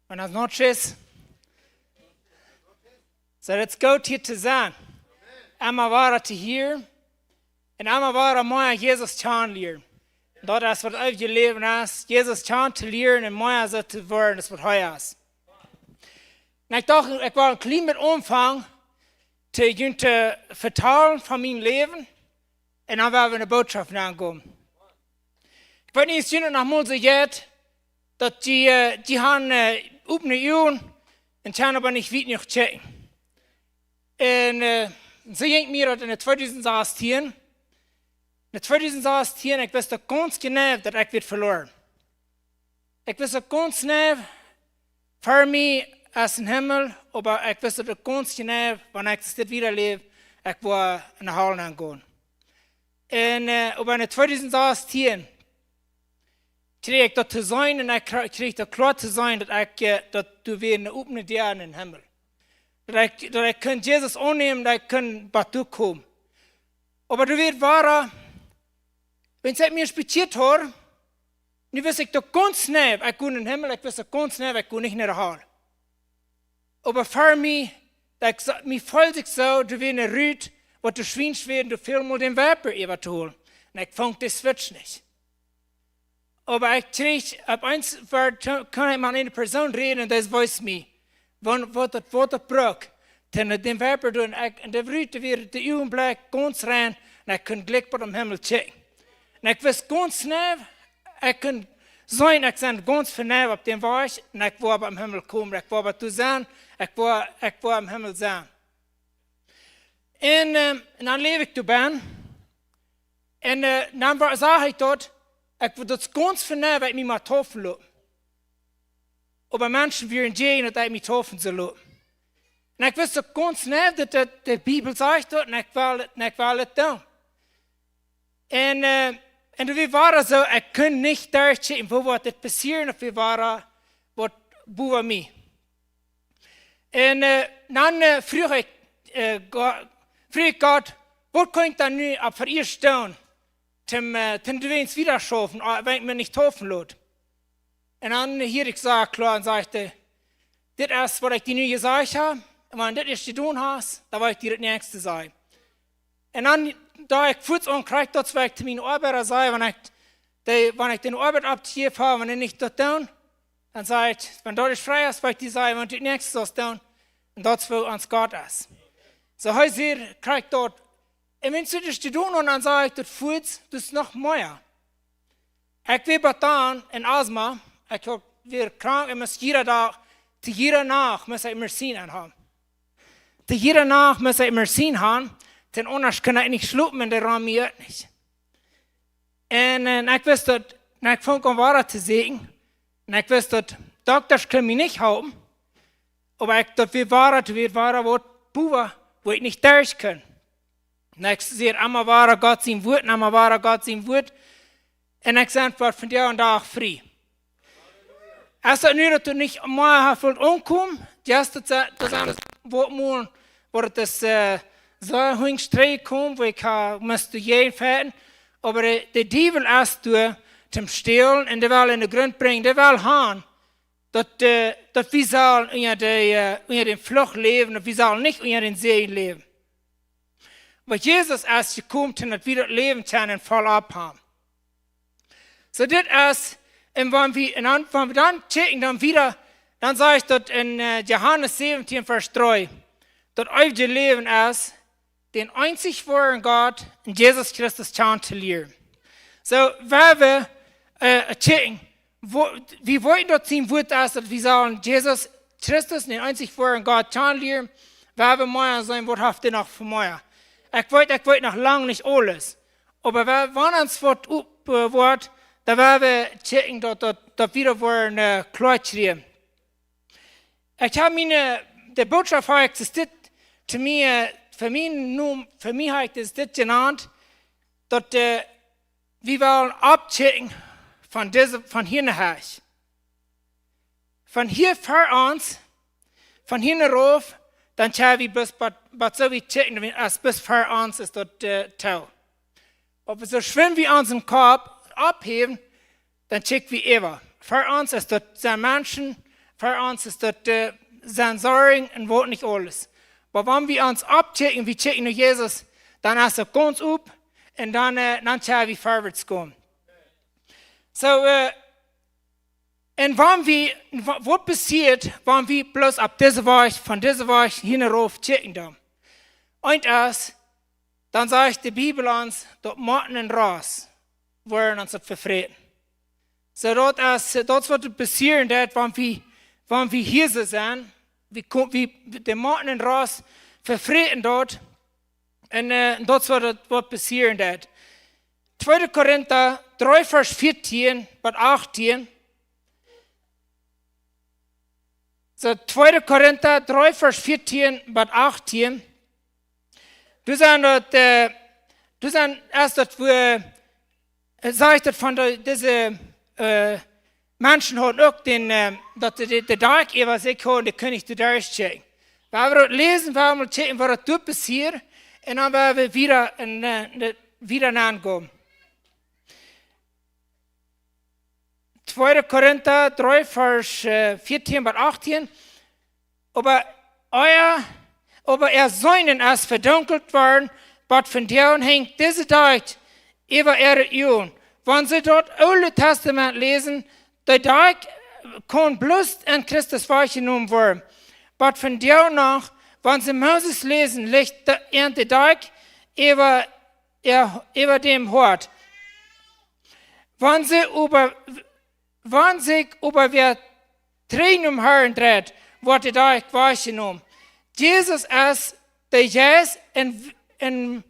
Buenas noches. Soo, daut es goot hia to sennen. Emma wada to hieren. Un emma wada mea Jesus kjanenlieren. Daut es waut eewjet Läwen es. Jesus kjanen to lieren un mea soo to woaren aus waut hee es. Un ekj docht, ekj well een kjlien bät aunfangen to junt to vetalen von mien Läwen. Un dan woa wie enne Bootschoft aungonen. Ekj weet nich, aus jie noch mol soo jeit, daut jie, äh, jie haben, äh, opne Uagen un kjennen oba nich wiet jenuach kjikjen. Un, äh, soo jinkj mie daut en tweedusent sastieen. En tweedusent sastieen, ekj wist daut gaunz jeneiw, daut ekj wia veloaren. Ekj wist daut gaunz jeneiw, fa mie es een Himmel, oba ekj wist daut gaunz jeneiw, wan ekj dit wieda läw, ekj woa enne Hal nengonen. Un, äh, oba en tweedusent sastieen kjrieech ekj daut to seenen un ekj kjrie-, kjrieech daut kloa to seenen, daut ekj, äh, daut doa wia eene opne Däa en dän Himmel. Daut ekj, daut ekj kunn Jesus aunnämen, daut ekj kunn bat doa komen. Oba doa wia wada, wan ekj mie spazieet haud, nu wist ekj daut gaunz jeneiw, ekj go en dän Himmel, ekj wist daut gaunz jeneiw, ekj go nich enne Hal. Oba fa mie, daut ekj sa-, mie feeld ekj soo, doa wia eene Rut, waut doa schwiensch wia, doa väl mol dän Wiper äwa to holen. Un ekj funk dän Switch nich. Oba ekj kjrieech, opp eemol wort, kunn ekj met eene Persoon räden un dee wees mie, wan, waut daut, waut daut brukt. Dan dän Wiper doonen, ekj, un de Rut wia dän Uagenblekj gaunz rein, un ekj kunn jlikj bat em Himmel kjikjen. Un ekj wist gaunz jeneiw, ekj kunn seenen, ekj sie gaunz jeneiw opp dän Wajch, un ekj woa bat em Himmel komen, ekj woa bat doa sennen, ekj woa, ekj woa em Himmel sennen. Un, ähm, un dan läw ekj doa bie. Un, äh, dan wa-, sach ekj daut, ekj wull daut gaunz jeneiw, ekj mie mol deepen loten. Oba Menschen wieren jäajen daut ekj mie deepen sull loten. Un ekj wist daut gaunz jeneiw, daut, daut de Bibel sajcht daut, un ekj wull, un ekj wull daut doonen. Un, äh, un doa wia wada soo, ekj kunn nich derchkjikjen, woo woat dit passieren, ooda woo wada, waut, woo wia mie. Un, äh, dan, äh, fruach ekj, äh, Go-, fruach ekj Gott, waut kaun ekj dan nu opp veieescht doonen, toom, äh, toom doa wieda schaufen, äh, wan ekj mie nich deepen lot? Un dan hieed ekj soo kloa un sajcht hee, dit es waut ekj die nu jesajcht hab, un wan du dit ieescht jedonen hast, dan woa ekj die daut näakjste sajen. Un dan, daut ekj fuaz aun kjrieech, daut es waut ekj to miene Oabeida saj, wan ekj dee, wan ekj de Oabeit oppjejäft hab, wan dee nich daut doonen, dan saj ekj, wan daut ieescht frei es, woa ekj die sajen, wan du daut näakjste saust doonen, un daut es woo ons Gott es. Soo, hee sajcht, kjrieech daut. Un wan du daut ieescht jedonen hast, dan saj ekj daut fuaz, daut es noch mea. Ekj wia bat dan en Asthma, ekj haud, wia krank un must jieda Dach, to jieda Nacht must ekj Medizin aunhaben. To jieda Nacht must ekj Medizin haben, dan aundasch kunn ekj nich schlopen un de Rom mie uk nich. Un, un ekj wist daut, un ekj funk aun wada to sieekjen. Un ekj wist daut Doktasch kunnen mie nich halpen, oba ekj, daut wia wada, daut wia wada waut bowa, wua ekj nich derch kunn. Un ekj säd emma wada Gott sien Wuat, un emma wada Gott sien Wuat. Un ekj sie waut von dän Dach frie. Es daut nu daut du nich mea hast wult aunkomen? Just daut, daut es waut mol, waut daut es, äh, soo hunjstree komen, wua ekj ha, must du jäajen fechten. Oba de, de Diewel es doa, toom stälen un dee well en de Grunt brinjen, dee well haben, daut, äh, daut wie sellen unja de, äh, unja dän Fluch läwen, daut wie sellen nich unja dän Säajen läwen. Oba Jesus es jekomen, daut wie daut Läwen kjennen voll opp haben. Soo dit es, un wan wie, un dan, wan wie dan kjikjen, dan wieda, dan sajcht daut en, äh, Johanes säwentieen, Varsch dree, daut eewje Läwen es, dän eenzich woaren Gott un Jesus Christus kjanen to lieren. Soo, wan wie, äh, kjikjen, woo, wie weeten daut sien Wuat es, daut wie sellen Jesus Christus, dän eenzich woaren Gott kjanen lieren, wan wie mea seenen, waut haft hee noch fa mea? Ekj weet, ekj weet noch lang nich aules. Oba wa-, wan ons waut opp, äh, woat, dan woa wie kjikjen daut, daut, daut wie daut woaren, äh, kloa kjrieen. Ekj hab miene, de Bootschoft hab ekj dit to mie, äh, fa mie nu, fa mie hab ekj dit, dit jenant, daut, äh, wie wellen aufkjikjen von dise, von hia no hia. Von hia ver ons, von hia no rauf, dan kjenn wie bloos bat, bat soo wiet kjikjen, aus bloos ver ons es daut, äh, too. Oba soo schwind wie onsen Kopp oppheewen, dan kjikj wie äwa. Ver ons es daut sent Menschen, ver ons es daut, äh, sent Sorjen un waut nich aules. Oba wan wie ons oppkjikjen, wie kjikjen no Jesus, dan es daut gaunz opp un dan, äh, dan kjenn wie verwoats komen. Soo, äh, un wan wie, wa-, waut passieet, wan wie bloos opp dise Wajch, von dise Wajch hia no rauf kjikjen dan? Eent es, dan sajcht de Bibel ons, daut Motten un Ros woaren ons daut vefräten. Soo daut es, daut es waut passieren deit, wan wie, wan wie hia soo sent, wie ko-, wie, de Motten un Ros vefräten daut, un, äh, daut es waut, waut passieren deit. Tweede Korinta dree, Varsch vieetieen bat achtieen. Soo, Tweede Korinta dree, Varsch vieetieen bat achtieen. Doa sent daut, äh, doa sent, es daut, wua, äh, sajcht daut von de, dise, äh, Menschen hauden uk dän, äh, daut de, de, de Dakj äwa sikj hauden, dee kunnen nich derchkjikjen. Wie woaren daut läsen, wie woaren mol kjikjen, waut doa passieet, un dan woaren wie wieda en, äh, de, wieda aunkomen. Tweede Korinta dree, Varsch, äh, vieetieen bat achtieen. Oba äa, oba äa Sennen es vedunkelt worden, bat vondoag hangt dise Dakj äwa äare Uagen. Wan see daut Oole Tastament läsen, de Dakj kaun bloos en Christus wajchjenomen woaren. Bat vondoag noch, wan see Moses läsen, licht de, an de Dakj äwa, äa, äwa däm Hoat. Wan see oba, wan sikj oba wäa trigj nom Harn dreit, woat de Dakj wajchjenomen. Jesus es de Jeist un, un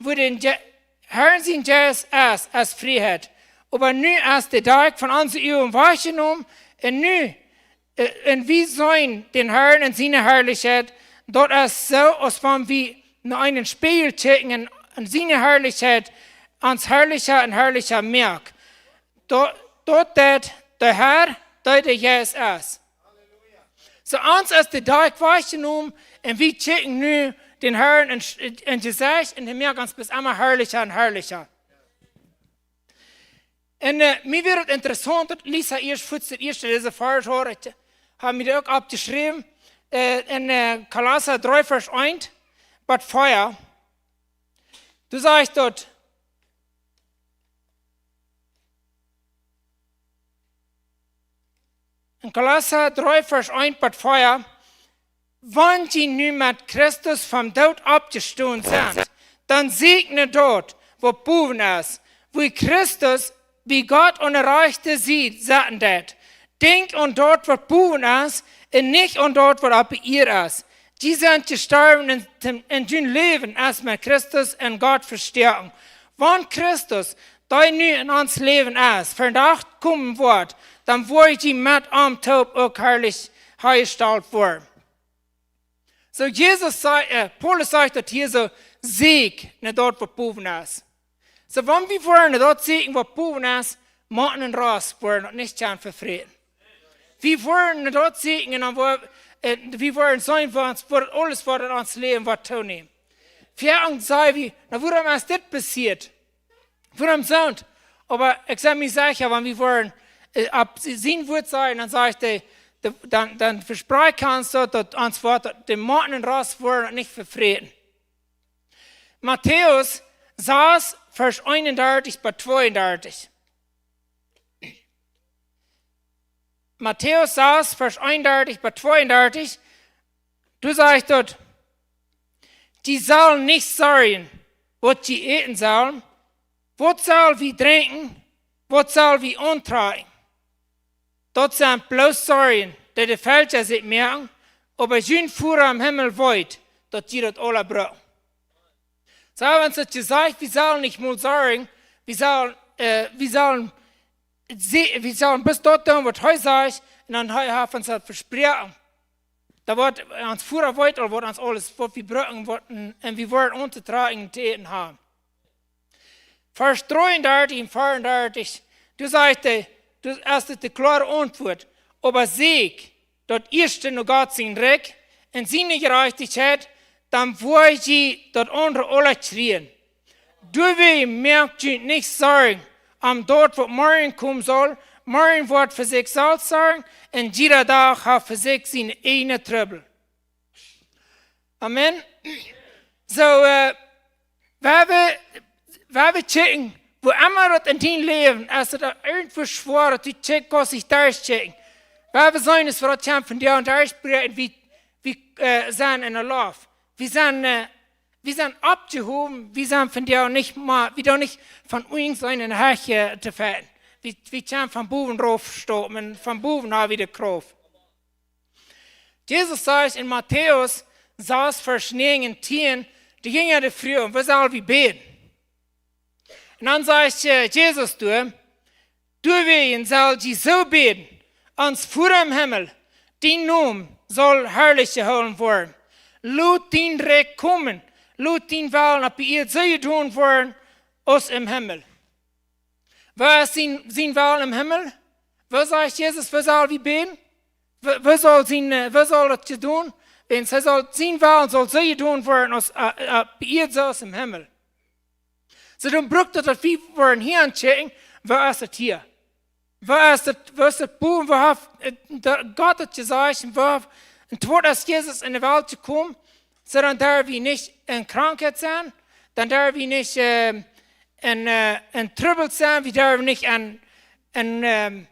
wua dän Je-, Harn sien Jeist es, es Frieheit. Oba nu es de Dakj von onse Uagen wajchjenomen un nu, äh, un wie seenen dän Harn en siene Harlichkjeit. Daut es soo, aus wan wie no eenen Spieejel kjikjen un, un siene Harlichkjeit ons harlicha un harlicha moakt. Daut, daut deit de Har, dee de Jeist es. Soo ons es de Dakj wajchjenomen un wie kjikjen nu dän Harn en, en Jesecht un hee moakt ons bloos emma harlicha un harlicha. Un, äh, mie wia daut interessaunt, daut Lisa ieescht fuaz daut ieeschte dise Varsch haud. Ekj, hab mie daut uk oppjeschräwen, äh, en, äh, Kolossa dree, Varsch eent bat vea. Doa sajcht daut, en Kolossa dree, Varsch eent bat vea: Wan jie nu met Christus vom Doot oppjestonen sent, dan sieekjt no daut, waut bowen es, wua Christus bie Gott aun de rajchte Sied setten deit. Denkjt aun daut, waut bowen es, un nich aun daut, waut oppe Ieed es. Jie sent jestorwen un, un jun Läwen es met Christus en Gott vestoaken. Wan Christus, dee nu en ons Läwen es, vondoag komen woat, dan woa jie met am toop uk harlich hajestalt woaren. Soo, Jesus sajcht, äh, Paulus sajcht daut hia soo: Sieekjt no daut, waut bowen es. Soo, wan wie woaren no daut sieekjen, waut bowen es, motten en Ros woaren, daut nich kjennen vefräten. Wie woaren no daut sieekjen un dan woa-, äh, wie woaren seenen, waut ons, waut aules, waut en ons Läwen woat toonämen. Wie sajen, na, wuarom es dit passieet? Wuarom soont? Oba ekj sie mie secha, wan wie woaren, äh, opp sien Wuat sennen, dan sajcht hee, de, dan, dan vesprakjt hee ons daut, daut ons woat, daut de Motten en Ros woaren un nich vefräten. Matäus sas, Varsch eenundartich bat tweeundartich. Matäus sas, Varsch eenundartich bat tweeundartich, doa sajcht daut: Jie sellen nich sorjen, waut jie äten sellen, waut sell wie drinkjen, waut sell wie auntrakjen? Daut sent bloos Sorjen, dee de Velkja sikj moaken, oba jun Voda em Himmel weet, daut jie daut aula brucken. Soo, wan et jesajcht, wie sellen nich mol sorjen, wie sellen, äh, wie sellen see-, wie sellen bloos daut doonen, waut hee sajcht, un dan hee haft ons daut vesproaken. Daut woat ons Voda weet aul, waut ons aules, waut wie brucken, waut, un, un wie woaren auntotrakjen un to äten haben. Varsch dreeundartich un veeundartich, doa sajcht hee, doa es de kloare Auntwuat: Oba sieekjt daut ieeschte no Gott sien Rikj un siene Jerajchtichkjeit, dan woa jie daut aundre aula kjrieen. Doawäajen moakt junt nich Sorjen om daut, waut morjen komen saul. Morjen woat fa sikj selfst sorjen, un jieda Dach haft fa sikj sienen ieejnen Trubbel. Amen. Soo, äh, wan wie, wan wie kjikjen, wua emma daut en dien Läwen, aus daut irjentwua schwoa, daut du kjikjst, kaust nich derchkjikjen. Wan wie seenen, es waut daut kjemt von die un derchbräakjen, wie, wie, äh, sent en de Loft. Wie sent, äh, wie sent oppjehowen, wie sent von die nich mea, wie doonen nich von unjen sennen en Hecht, äh, to fälen. Wie, wie kjennen von bowen rauf stoppen, von bowen haben wie de Krauft. Jesus sajcht en Matäus sas, Varsch näajen un tieen, doa jinjen de Froag: Woo sell wie bäden? Un dan sajcht, äh, Jesus doa: Doawäajen sell jie soo bäden: Ons Voda em Himmel, dien Nomen saul harlich jehoolen woaren. Lot dien Rikj komen, lot dien Wellen oppe Ieed soo jedonen woaren aus em Himmel. Woo es sien, sien Wellen em Himmel? Woo sajcht Jesus, woo sell wie bäden? Woo, woo saul sien, äh, woo saul daut jedonen? Wiels hee sajcht, sien Wellen saul soo jedonen woaren aus, äh, äh, oppe Ieed soo aus em Himmel. Soo, dan brukt daut, daut wie woaren hia aunchecken, woo es daut hia? Woo es daut, woo es daut bowen, woo haft, äh, de, Gott daut jesajcht, un woo haft, un waut es Jesus en de Welt jekomen, soo dan derw wie nich en Krankheit sennen, dan derw wie nich, äh, en, äh, en Trubbel sennen, wie derwen nich en, en, ähm,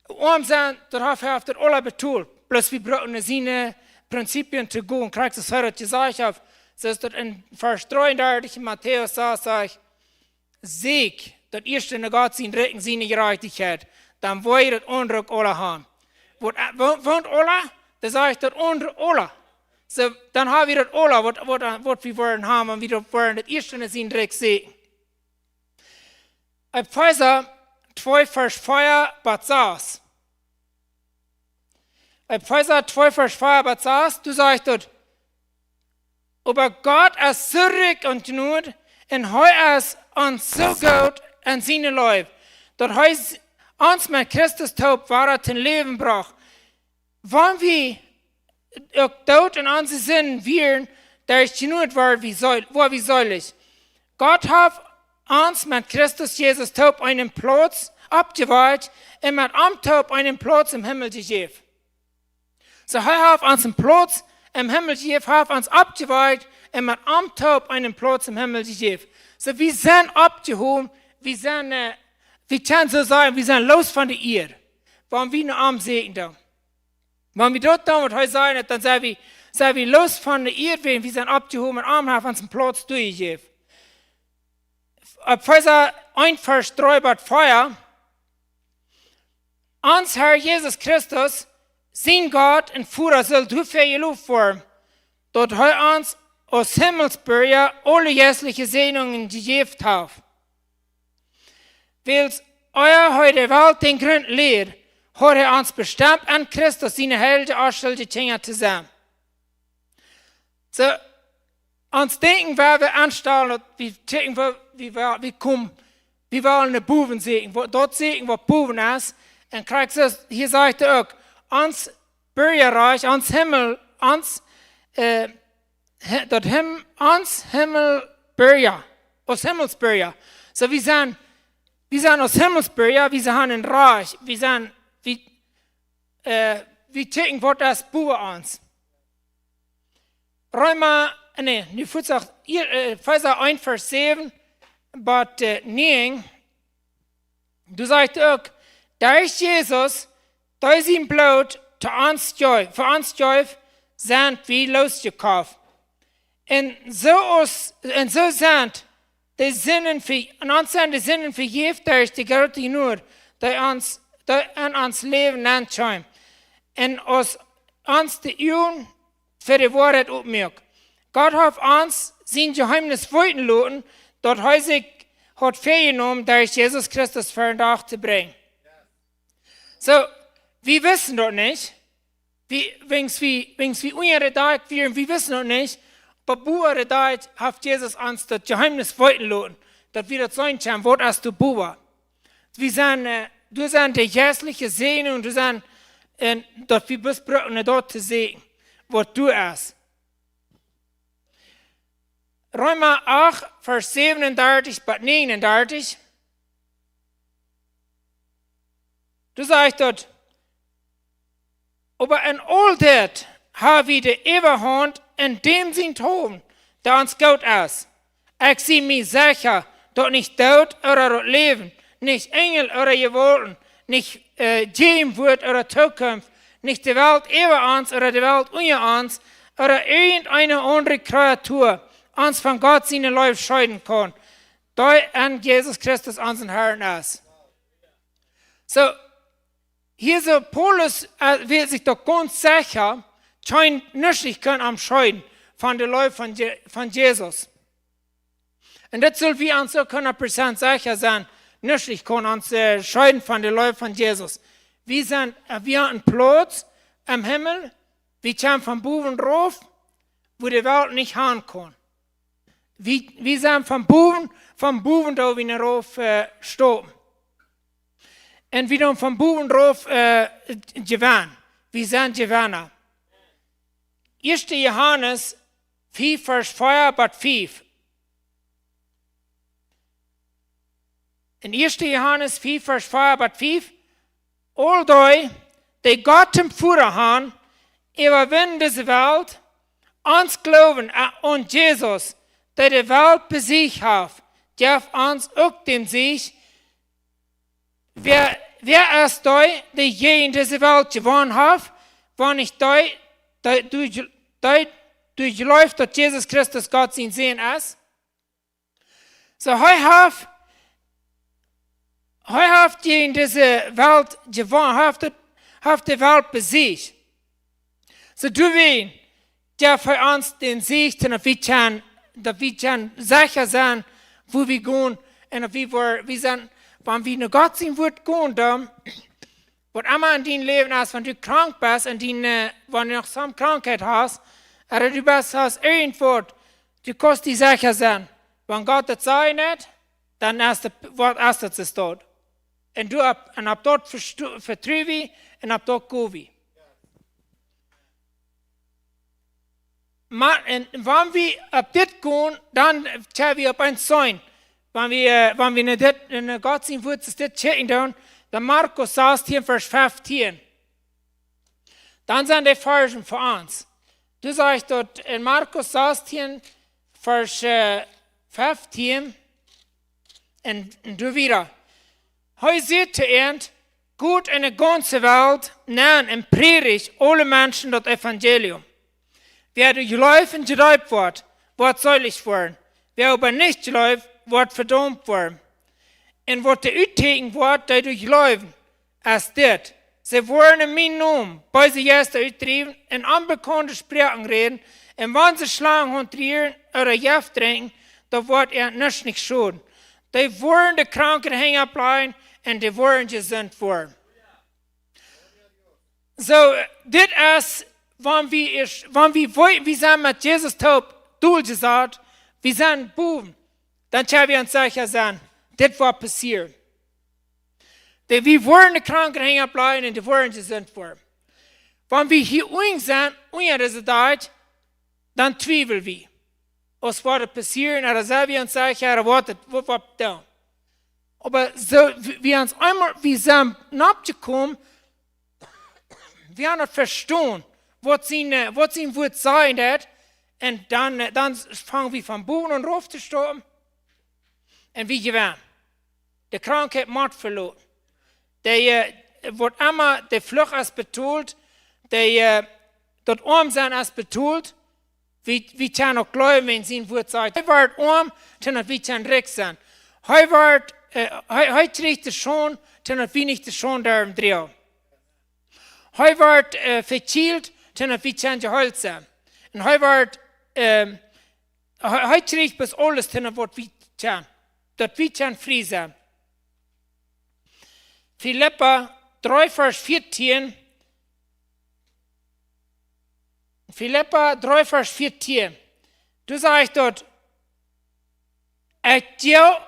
oam sennen, daut haft, hee haft daut aula betolt. Bloos wie brucken no siene Prinzipien to gonen, krakjt soo aus hee daut jesajcht haft. Soo es daut en Varsch dreeundartich en Matäus sas, sajcht: Sieekjt daut ieeschte no Gott sien Rikj un siene Jerajchtichkjeit, dan woa jie daut aundre uk aula haben. Waut, äh, wa-, waut aula? Dan sajcht daut aundre aula. Soo, dan hab wie daut aula, waut, waut, äh, waut wie woaren haben, wan wie daut woaren, daut ieeschte no sien Rikj sieekjen. Efeesa twee, Varsch vea bat sas. Efeesa twee, Varsch vea bat sas, doa sajcht daut: Oba Gott es soo rikj aun Jnod un hee es ons soo goot en siene Leew, daut hee s-, ons met Christus toop wada toom Läwen brocht, wan wie uk doot en onse Sinden wieren, derch Jnod woa wie seel-, woa wie seelich. Gott haft ons met Christus Jesus toop eenen Plauz oppjewakjt un met am toop eenen Plauz em Himmel jejäft. Soo, hee haft ons een Plauz em Himmel jejäft, hee haft ons oppjewakjt un met am toop eenen Plauz em Himmel jejäft. Soo, wie sent oppjehowen, wie sent, äh, wie kjennen soo sajen, wie sent loos von de Ieed. Wan wie no am sieekjen dan. Wan wie daut doonen, waut hee sajcht, dan sent wie, sent wie loos von de Ieed, wan wie sent oppjehowen, met am haft ons een Plauz toojejäft. Opp Efeesa eent, Varsch dree bat vea. Ons Herr Jesus Christus, sien Gott un Voda, saul doafäa jeloft woaren, daut hee ons aus Himmelsbirja aule jeistelje Säajnungen jejäft haft. Wiels ea hee de Welt dän Grunt läd, haud hee ons bestemt en Christus siene heilje, onschuldje Kjinja to sennen. Soo, ons Denkjen, wua wie aunstalen, daut wie denkjen, wua wie, wua wie komen, wie wellen no bowen sieekjen, waut, daut sieekjen, waut bowen es. Un krakjt soo, hia sajcht hee uk, ons Birjarikj, ons Himmel, ons, äh, Hi-, daut Him-, ons Himmelbirja, aus Himmelsbirja. Soo, wie sent, wie sent aus Himmelsbirja, wie sent een Rikj, wie sent, wie, äh, wie kjikjen, waut es bowen ons. Reema, nä, nu fuaz, äh, Efeesa eent, Varsch säwen, bat, äh, näajen. Doa sajcht hee uk, derch Jesus, dee sien Bloot to ons jeef, fa ons jeef, sent wie loosjekoft. Un soo aus, un soo sent de Sinden ve-, un ons sent de Sinden vejäft derch de groote Jnod, dee ons, dee en ons Läwen nenkjeem. Un aus ons de Uagen fa de Woarheit opmuak. Gott haft ons sien Jeheemnis weeten loten, daut hee sikj haud väajenomen, derch Jesus Christus ver dän Dach to brinjen. Soo, wie wisten daut nich. Wie, wiels wie, wiels wie unja de Deek wieren, wie wisten daut nich. Oba bowen de Deek haft Jesus ons daut Jeheemnis weeten loten, daut wie daut seenen kjennen, waut es doa bowen. Wie sent, äh, doa sent de jeistelje Säajnungen, doa sent, un daut wie bloos brucken no daut to sieekjen, waut doa es. Reema acht, Varsch säwenundartich bat näajenundartich. Doa sajcht daut, oba en aul dit ha wie de Äwahaunt en däm sien Toom, dee ons goot es. Ekj sie mie secha, daut nich Doot ooda daut Läwen, nich Enjel ooda Jewaulten, nich, äh, Jäajenwoat ooda Tookunft, nich de Welt äwa ons ooda de Welt unja ons, ooda irjenteene aundre Kreatua, ons von Gott siene Leew scheeden kaun, dee en Jesus Christus, onsen Herrn, es. Soo, hia soo Paulus, äh, wia sikj doch gaunz secha, kjeena nuscht kaun am scheeden von de Leew von Je-, von Jesus. Un daut sell wie ons uk hundat Prozent secha sennen, nuscht kaun ons, äh, scheeden von de Leew von Jesus. Wie sent, äh, wie haben een Plauz em Himmel, wie kjennen von bowen rauf, wua de Welt nich han kaun. Wie, wie sent von bowen, von bowen doo wie no rauf, äh, stoppen. Un wie doonen von bowen rauf, äh, jewennen. Wie sent Jewenna. Ieeschte Johanes fief, Varsch vea bat fief. En Ieeschte Johanes fief, Varsch vea bat fief. Aul dee, dee Gott toom Voda han, äwawinnen dise Welt, ons Gloowen a-, aun Jesus, dee de Welt besieecht haft, jeft ons uk dän Siech. Wäa, wäa es dee, dee jäajen dise Welt jewonnen haft, wan nich dee, dee, dee, dee, dee jleeft, daut Jesus Christus Gott sien Sän es? Soo, hee haft, hee haft jäajen dise Welt jewonnen, hee haft de, haft de Welt besieecht. Soo, doawäajen, jeft hee ons dän Siech, daut wie kjennen, daut wie kjennen secha sennen, wua wie gonen, un daut wie, wua wie sent, wan wie no Gott sien Wuat gonen, dan, waut emma en dien Läwen es, wan du krank best, en dien, äh, wan du noch soone Krankheit hast, ooda du best, hast irjentwaut, du kaust die secha sennen, wan Gott daut sajcht nich, dan es daut, waut es daut, es daut. Un du opp, un opp daut vestu-, vetru wie, un opp daut go wie. Oba, un wan wie opp dit gonen, dan kjrie wie opp eent seenen. Wan wie, äh, wan wie no dit, no Gott sien Wuat es dit kjikjen doonen, dan Markus sastieen, Varsch fieftieen. Dan sent de Varschen fa ons. Doa sajcht daut en Markus sastieen, Varsch, äh, feftieen un, un doa wieda. Hee säd to an: "Got en de gaunze Welt nenn un prädicht aule Menschen daut Evangelium. Wäa doa jleeft un jedeept woat, woat seelich woaren. Wäa oba nich jleeft, woat vedaumt woaren. Un waut de Uttieekjen woat, dee doa jleewen, es dit: See woaren en mienen Nomen beese Jeista utdriewen, en onbekaunde Sproaken räden, un wan see Schlangen hauntrieren ooda Jeft drinkjen, daut woat an nuscht nich schoden. Dee woaren de Kranke de Henj oppläajen un dee woaren jesunt woaren." Soo, dit es, wan wie, es, wan wie, wie, wie sent met Jesus toop doljesat, wie sent bowen, dan kjenn wie ons secha sennen, dit woat passieren. Dee, wie woaren de Kranke de Henj oppläajen un dee woaren jesunt woaren. Wan wie hia unjen sent, unja dise Tiet, dan twiewel wie, aus woat et passieren, ooda sent wie ons secha, ooda woat et, woat, woat dan. Oba soo, wie, wie ons eemol, wie sent nopp jekomen, wie haben daut vestonen, waut sien, äh, waut sien Wuat sajen deit, un dan, äh, dan fangen wie von bowen aun rauf to stoppen. Un wie jewennen. De Krankheit mott veloten. De, äh, waut emma, de Flucht es betolt, de, äh, daut Oamsennen es betolt. Wie, wie kjennen uk jleewen, wan sien Wuat sajcht: "Hee woat oam, dan daut wie kjennen rikj sennen. Hee woat, äh, hee, hee kjricht de Schaund, dan daut wie nich de Schaund derwen droagen. Hee woat, äh, vekjielt, dan daut wie kjennen jeheelt sennen. Un hee woat, ähm, hee, hee kjricht bloos aules, dan daut wie kjennen, daut wie kjennen frie sennen." Filippa dree, Varsch vieetieen. Filippa dree, Varsch vieetieen. Doa sajcht daut: "Ekj go,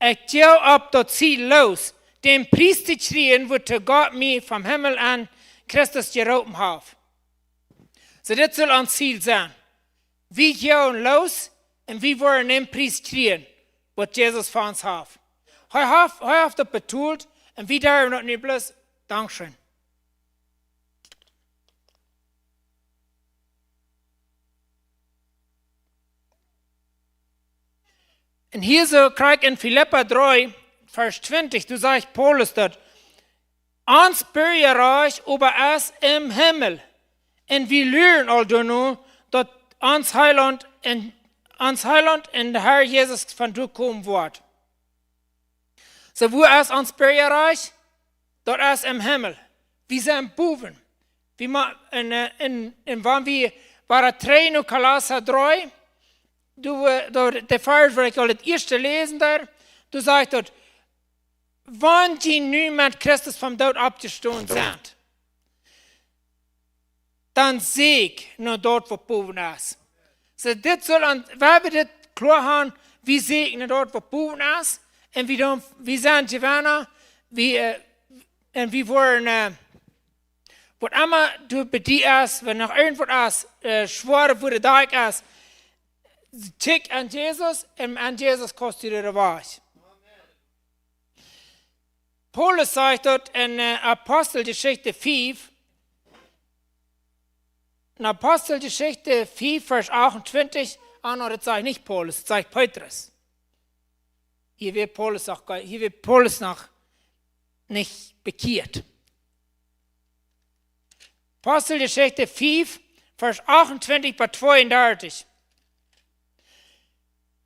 ekj go opp daut Ziel loos, dän Pries to kjrieen, wuatoo Gott mie vom Himmel en Christus jeroopen haft." Soo, dit saul ons Ziel sennen. Wie gonen loos un wie woaren dän Pries kjrieen, waut Jesus fa ons haft. Hee haft, hee haft daut betolt un wie derwen daut nu bloos. Dankscheen. Un hia soo krakjt en Filippa dree, Varsch twintich, doa sajcht Paulus daut: "Ons Birjarajcht oba es em Himmel. Un wie luaren aul doano, daut ons Heilaunt un, ons Heilaunt un de Herr Jesus von doa komen woat." Soo, wua es ons Birjarajcht? Daut es em Himmel. Wie sent bowen. Wie ma-, un, äh, un, un wan wie, wia daut dree no Kolossa dree, doa, äh, doa, de Varsch, waut ekj aul daut ieeschte läsen deed, doa sajcht daut: "Wan jie nu met Christus vom Doot oppjestonen sent, dan säkjt no daut, waut bowen es." Soo, dit saul ons, wan wie dit kloa haben, wie säkjen no daut, waut bowen es, un wie dan, wie sent Jewenna, wie, äh, un wie woaren, äh, waut emma doa bie die es, wan noch irjentwaut es, äh, schwoa, wua de Dach es, kjikj aun Jesus un aun Jesus kaust du de Wajch. Paulus sajcht daut en, äh, Aposteljeschicht fief, en Aposteljeschicht fief, Varsch achtuntwintich, ah, nä, daut sajcht nich Paulus, daut sajcht Petrus. Hia wia Paulus noch, hia wia Paulus noch nich bekjieet. Aposteljeschicht fief, Varsch achtuntwintich bat tweeundartich.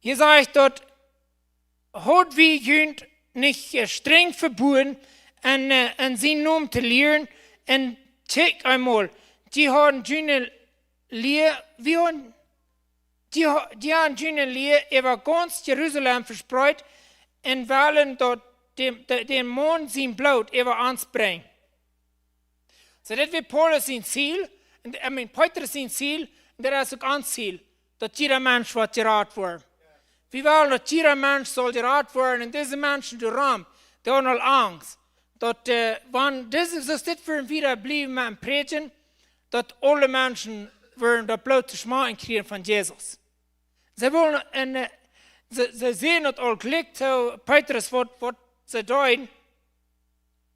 Hia sajcht daut: "Haud wie junt nich, äh, strenj veboden, aun, äh, aun sienen Nomen to lieren? Un kjikj eemol, dee haben june Lia, wie haben, dee ha-, dee haben june Lia äwa gaunz Jerusalem vespreet un wellen daut däm, dä-, däm Maun sien Bloot äwa ons brinjen." Soo, dit wia Paulus sien Ziel, un, I mean, Petrus sien Ziel, un daut es uk ons Ziel, daut jieda Mensch woat jerat woaren. Wie wellen, daut jieda Mensch saul jerat woaren, un dise Menschen, dee rom, dee haben aul Angst. Daut, äh, wan dise, soo aus dit wudden wieda bliewen met prädjen, daut aule Menschen wudden daut Bloot to schmakjen kjrieen von Jesus. See wullen, un, äh, see, see säden daut aul jlikj to Petrus, waut, waut see deeden.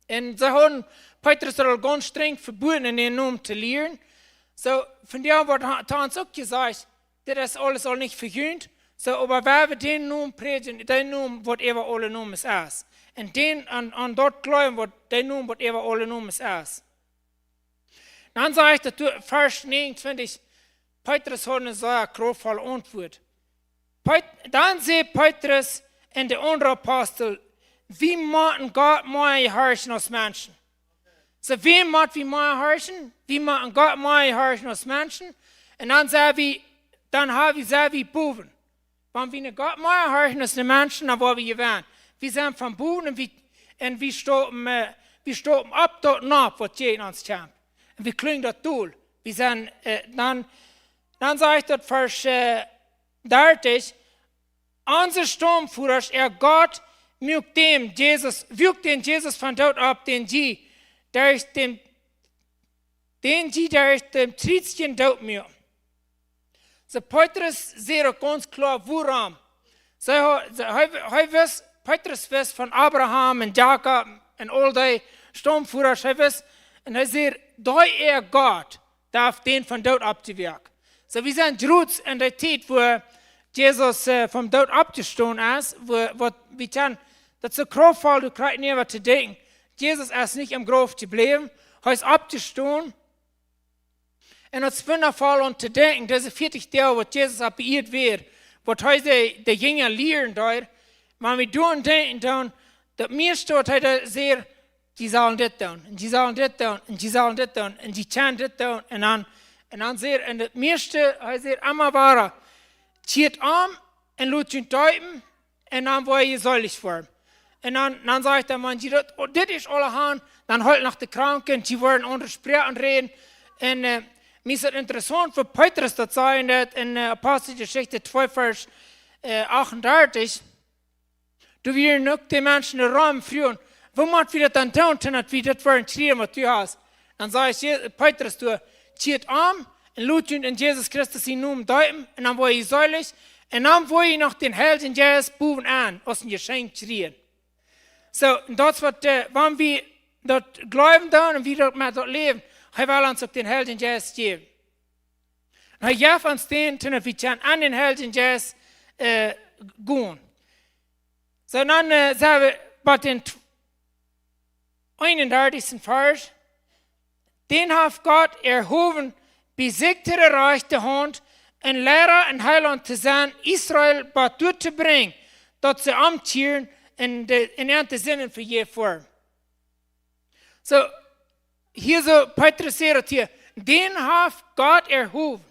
Un see hauden Petrus aul gaunz strenj vebooden, en dän Nomen to lieren. Soo, von doa woat ha-, to ons uk jesajcht, dit es aules aul nich fa junt. Soo, oba wan wie dän Nomen prädjen, dän Nomen waut äwa aule Nomes es. Un dän aun, aun daut jleewen, waut dän Nomen waut äwa aule Nomes es. Dan sajcht daut doa, Varsch näajenuntwintich, Petrus haud eene sea kraftvolle Auntwuat. Pet-, dan säd Petrus un de aundre Apostel: "Wie motten Gott mea jehorchen aus Menschen." Soo, wäm mott wie mea jehorchen? Wie motten Gott mea jehorchen aus Menschen. Un dan sent wie, dan ha wie, sent wie bowen. Wan wie no Gott mea jehorchen aus no Menschen, dan woa wie jewennen. Wie sent von bowen un wie, un wie stoppen, äh, wie stoppen opp daut nopp, waut jäajen ons kjemt. Un wie kjliewen daut dol. Wie sent, äh, dan, dan sajcht daut Varsch, äh, dartich: "Onse Staumvodasch, äa Gott, muak dän Jesus, wuak dän Jesus vom Doot opp, dän jie derch dän, dän jie derch dän Kjriez doot muaken." Soo, Petrus säd uk gaunz kloa, wuarom. Soo, hee, hee, hee wist, Petrus wist von Abraham un Jakob un aul dee Staumvodasch, hee wist, un hee säd: "Dee äa Gott, dee haft dän vom Doot oppjewakjt." Soo, wie sent jrod en de Tiet, wua Jesus, äh, vom Doot oppjestonen es, wua, waut wie kjennen, daut es soo kraftvoll, du kjrichst nich waut to denkjen. Jesus es nich em Grauf jebläwen, hee es oppjestonen. Un daut es wundafoll om to denkjen, dise vieetich Doag, waut Jesus opp de Ieed wia, waut hee de, de Jinja lieren deed, wan wie doaraun denkjen, dan, daut mieeschte, waut hee doa säd, jie sellen dit doonen, un jie sellen dit doonen, un jie sellen dit doonen, un jie kjennen dit doonen. Un dan, un dan säd, un daut mieeschte, hee säd emma wada: "Kjieet om un lot junt deepen, un dan woa jie seelich woaren." Un dan, dan sajcht hee: "Wan jie daut, dit es aule han, dan heelt noch de Kranke, jie woaren aundre Sproaken räden." Un, äh, mie es daut interessaunt, woo Petrus daut sajcht en daut, en, äh, Aposteljeschicht twee, Varsch, äh, achtundartich. Doa wieren uk de Menschen doaromm fruagen: "Woo mott wie daut dan doonen, daut wie daut woaren kjrieen, waut du hast?" Dan sajcht Je-, Petrus doa: "Kjieet om un lot junt en Jesus Christus sienen Nomen deepen, un dan woa jie seelich, un dan woa jie noch dän Heiljen Jeist bowen aun aus een Jeschenkj kjrieen." Soo, un daut es waut, äh, wan wie daut jleewen doonen un wie daut met daut läwen, hee well ons uk dän Heiljen Jeist jäwen. Un hee jeft ons dän, daut wie kjennen aun dän Heiljen Jeist, äh, gonen. Soo, dan, äh, sent wie bie dän tw-, eenundartichsten Varsch. "Dän haft Gott erhowen, bie sikj to de rajchte Haunt, een Liera un Heilaunt to sennen, Israel bat doa to brinjen, daut see omkjieren un de, un äare Sinden vejäft woaren." Soo, hia soo, Petrus sajcht hia: "Dän haft Gott erhowen."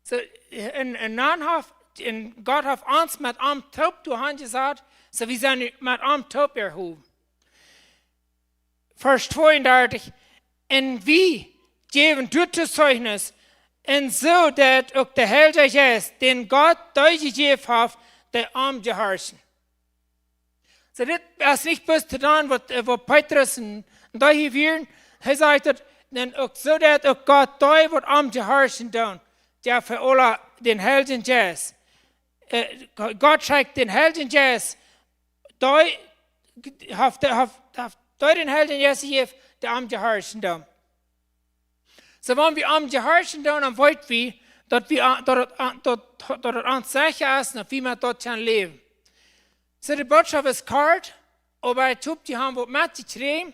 Soo, un, un dan haft, un Gott haft ons met am toop doa hanjesat, soo wie sent nu met am toop erhowen. Varsch tweeundartich: "Un wie jäwen doa Zeichnis, un soo daut uk de Heilje Jeist, dän Gott dee jejäft haft, dee am jehorchen." Soo, dit es nich bloos to doonen, waut, äh, waut Petrus un, un dee hia wieren. Hee sajcht daut, un uk soo daut uk Gott dee, waut am jehorchen doonen, dee fa aule dän Heiljen Jeist. Äh, Go-, Gott schekjt dän Heiljen Jeist, dee haft, haft, haft dee dän Heiljen Jeist jejäft, dee am jehorchen doonen. Soo, wan wie am jehorchen doonen, dan weet wie, daut wie, äh, daut et, äh, daut, daut et ons secha es, daut wie met daut kjennen läwen. Soo, de Bootschoft es kort, oba ekj hop, jie haben waut metjekjräajen.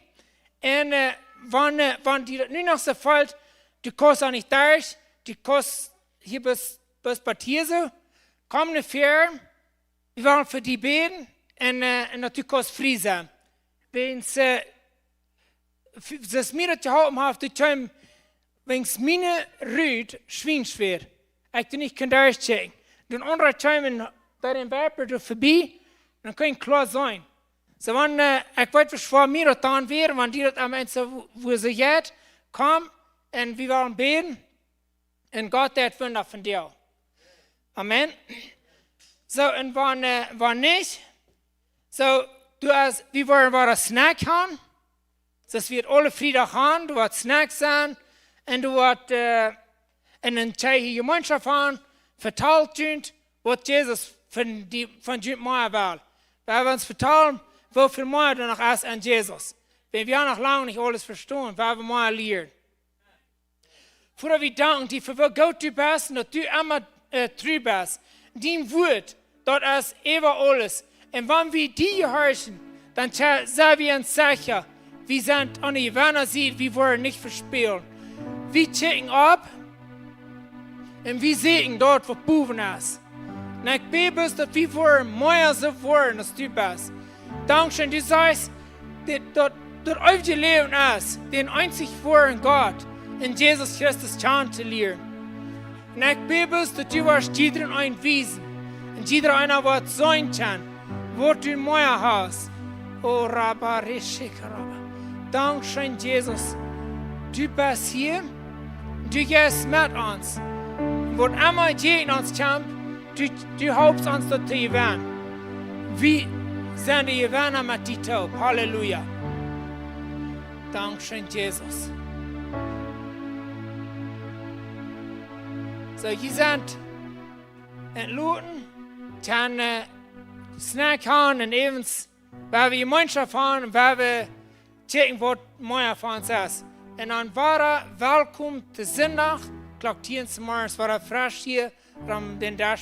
Un, äh, wan, äh, wan die daut nu noch soo felt, du kaust aul nich derch, du kaust hia bloos, bloos bie hia soo, komm no väaren, wie wellen fa die bäden un, äh, un daut du kaust frie sennen. Wiels, äh, f-, soo aus mie daut jeholpen haft, daut kjeem, wiels miene Rut schwiensch wia. Ekj deed nich kjennen derchkjikjen. Dan aundre kjeemen derch dän Wiper doa vebie, dan kunn ekj kloa seenen. Soo, wan, äh, ekj weet, woo schwoa mie daut dan wia, wan die daut aum Enj soo, woo see jeit, komm, un wie wellen bäden. Un Gott deit Wunda vondoag. Amen. Soo, un wan, äh, wan nich, soo, du hast, wie woaren wada Snack haben. Soo aus wie et aule Friedach haben, du woascht Snack seenen. Un du woascht, äh, en eene Kjäakj Jemeenschoft haben. Vetalt junt, waut Jesus von die, von junt mea well. Wie woaren ons vetalen, woo väl mea doa noch es aun Jesus. Wan wie noch lang nich aules vestonen, woa wie mea lieren. Voda, wie danken die fa woo goot du best un daut du emma äh, tru best. Dien Wuat, daut es äwa aules. Un wan wie die jehorchen, dan tja, sent wie ons secha, wie sent aun de Jewenna-Sied, wie woaren nich vespälen. Wie kjikjen opp un wie seenen daut, waut bowen es. Un ekj bäd bloos, daut wie woaren mea soo woaren aus du best. Dankscheen, du sajchst, dit, daut, daut eewje Läwen es, dän eenzich woaren Gott un Jesus Christus kjanen to lieren. Un ekj bäd bloos, daut du woascht jiedren eenen wiesen un jiedra eena woat seenen kjennen, waut du mea hast. O Rabba Rishikaraba. Dankscheen, Jesus. Du best hia. Du jeist met ons. Waut emma jäajen ons kjemt, du, du halpst ons daut to jewennen. Wie sent de Jewenna met die toop. Halleluja. Dankscheen, Jesus. Soo, jie sent entloten, kjennen äh, Snack haben un äwens, woa wie Jemeenschoft haben, woa wie kjikjen, waut mea fa ons es. Un dan woa welkom de Sindach, Klock tieen zemorjes, woa fresch hia rom dän Desch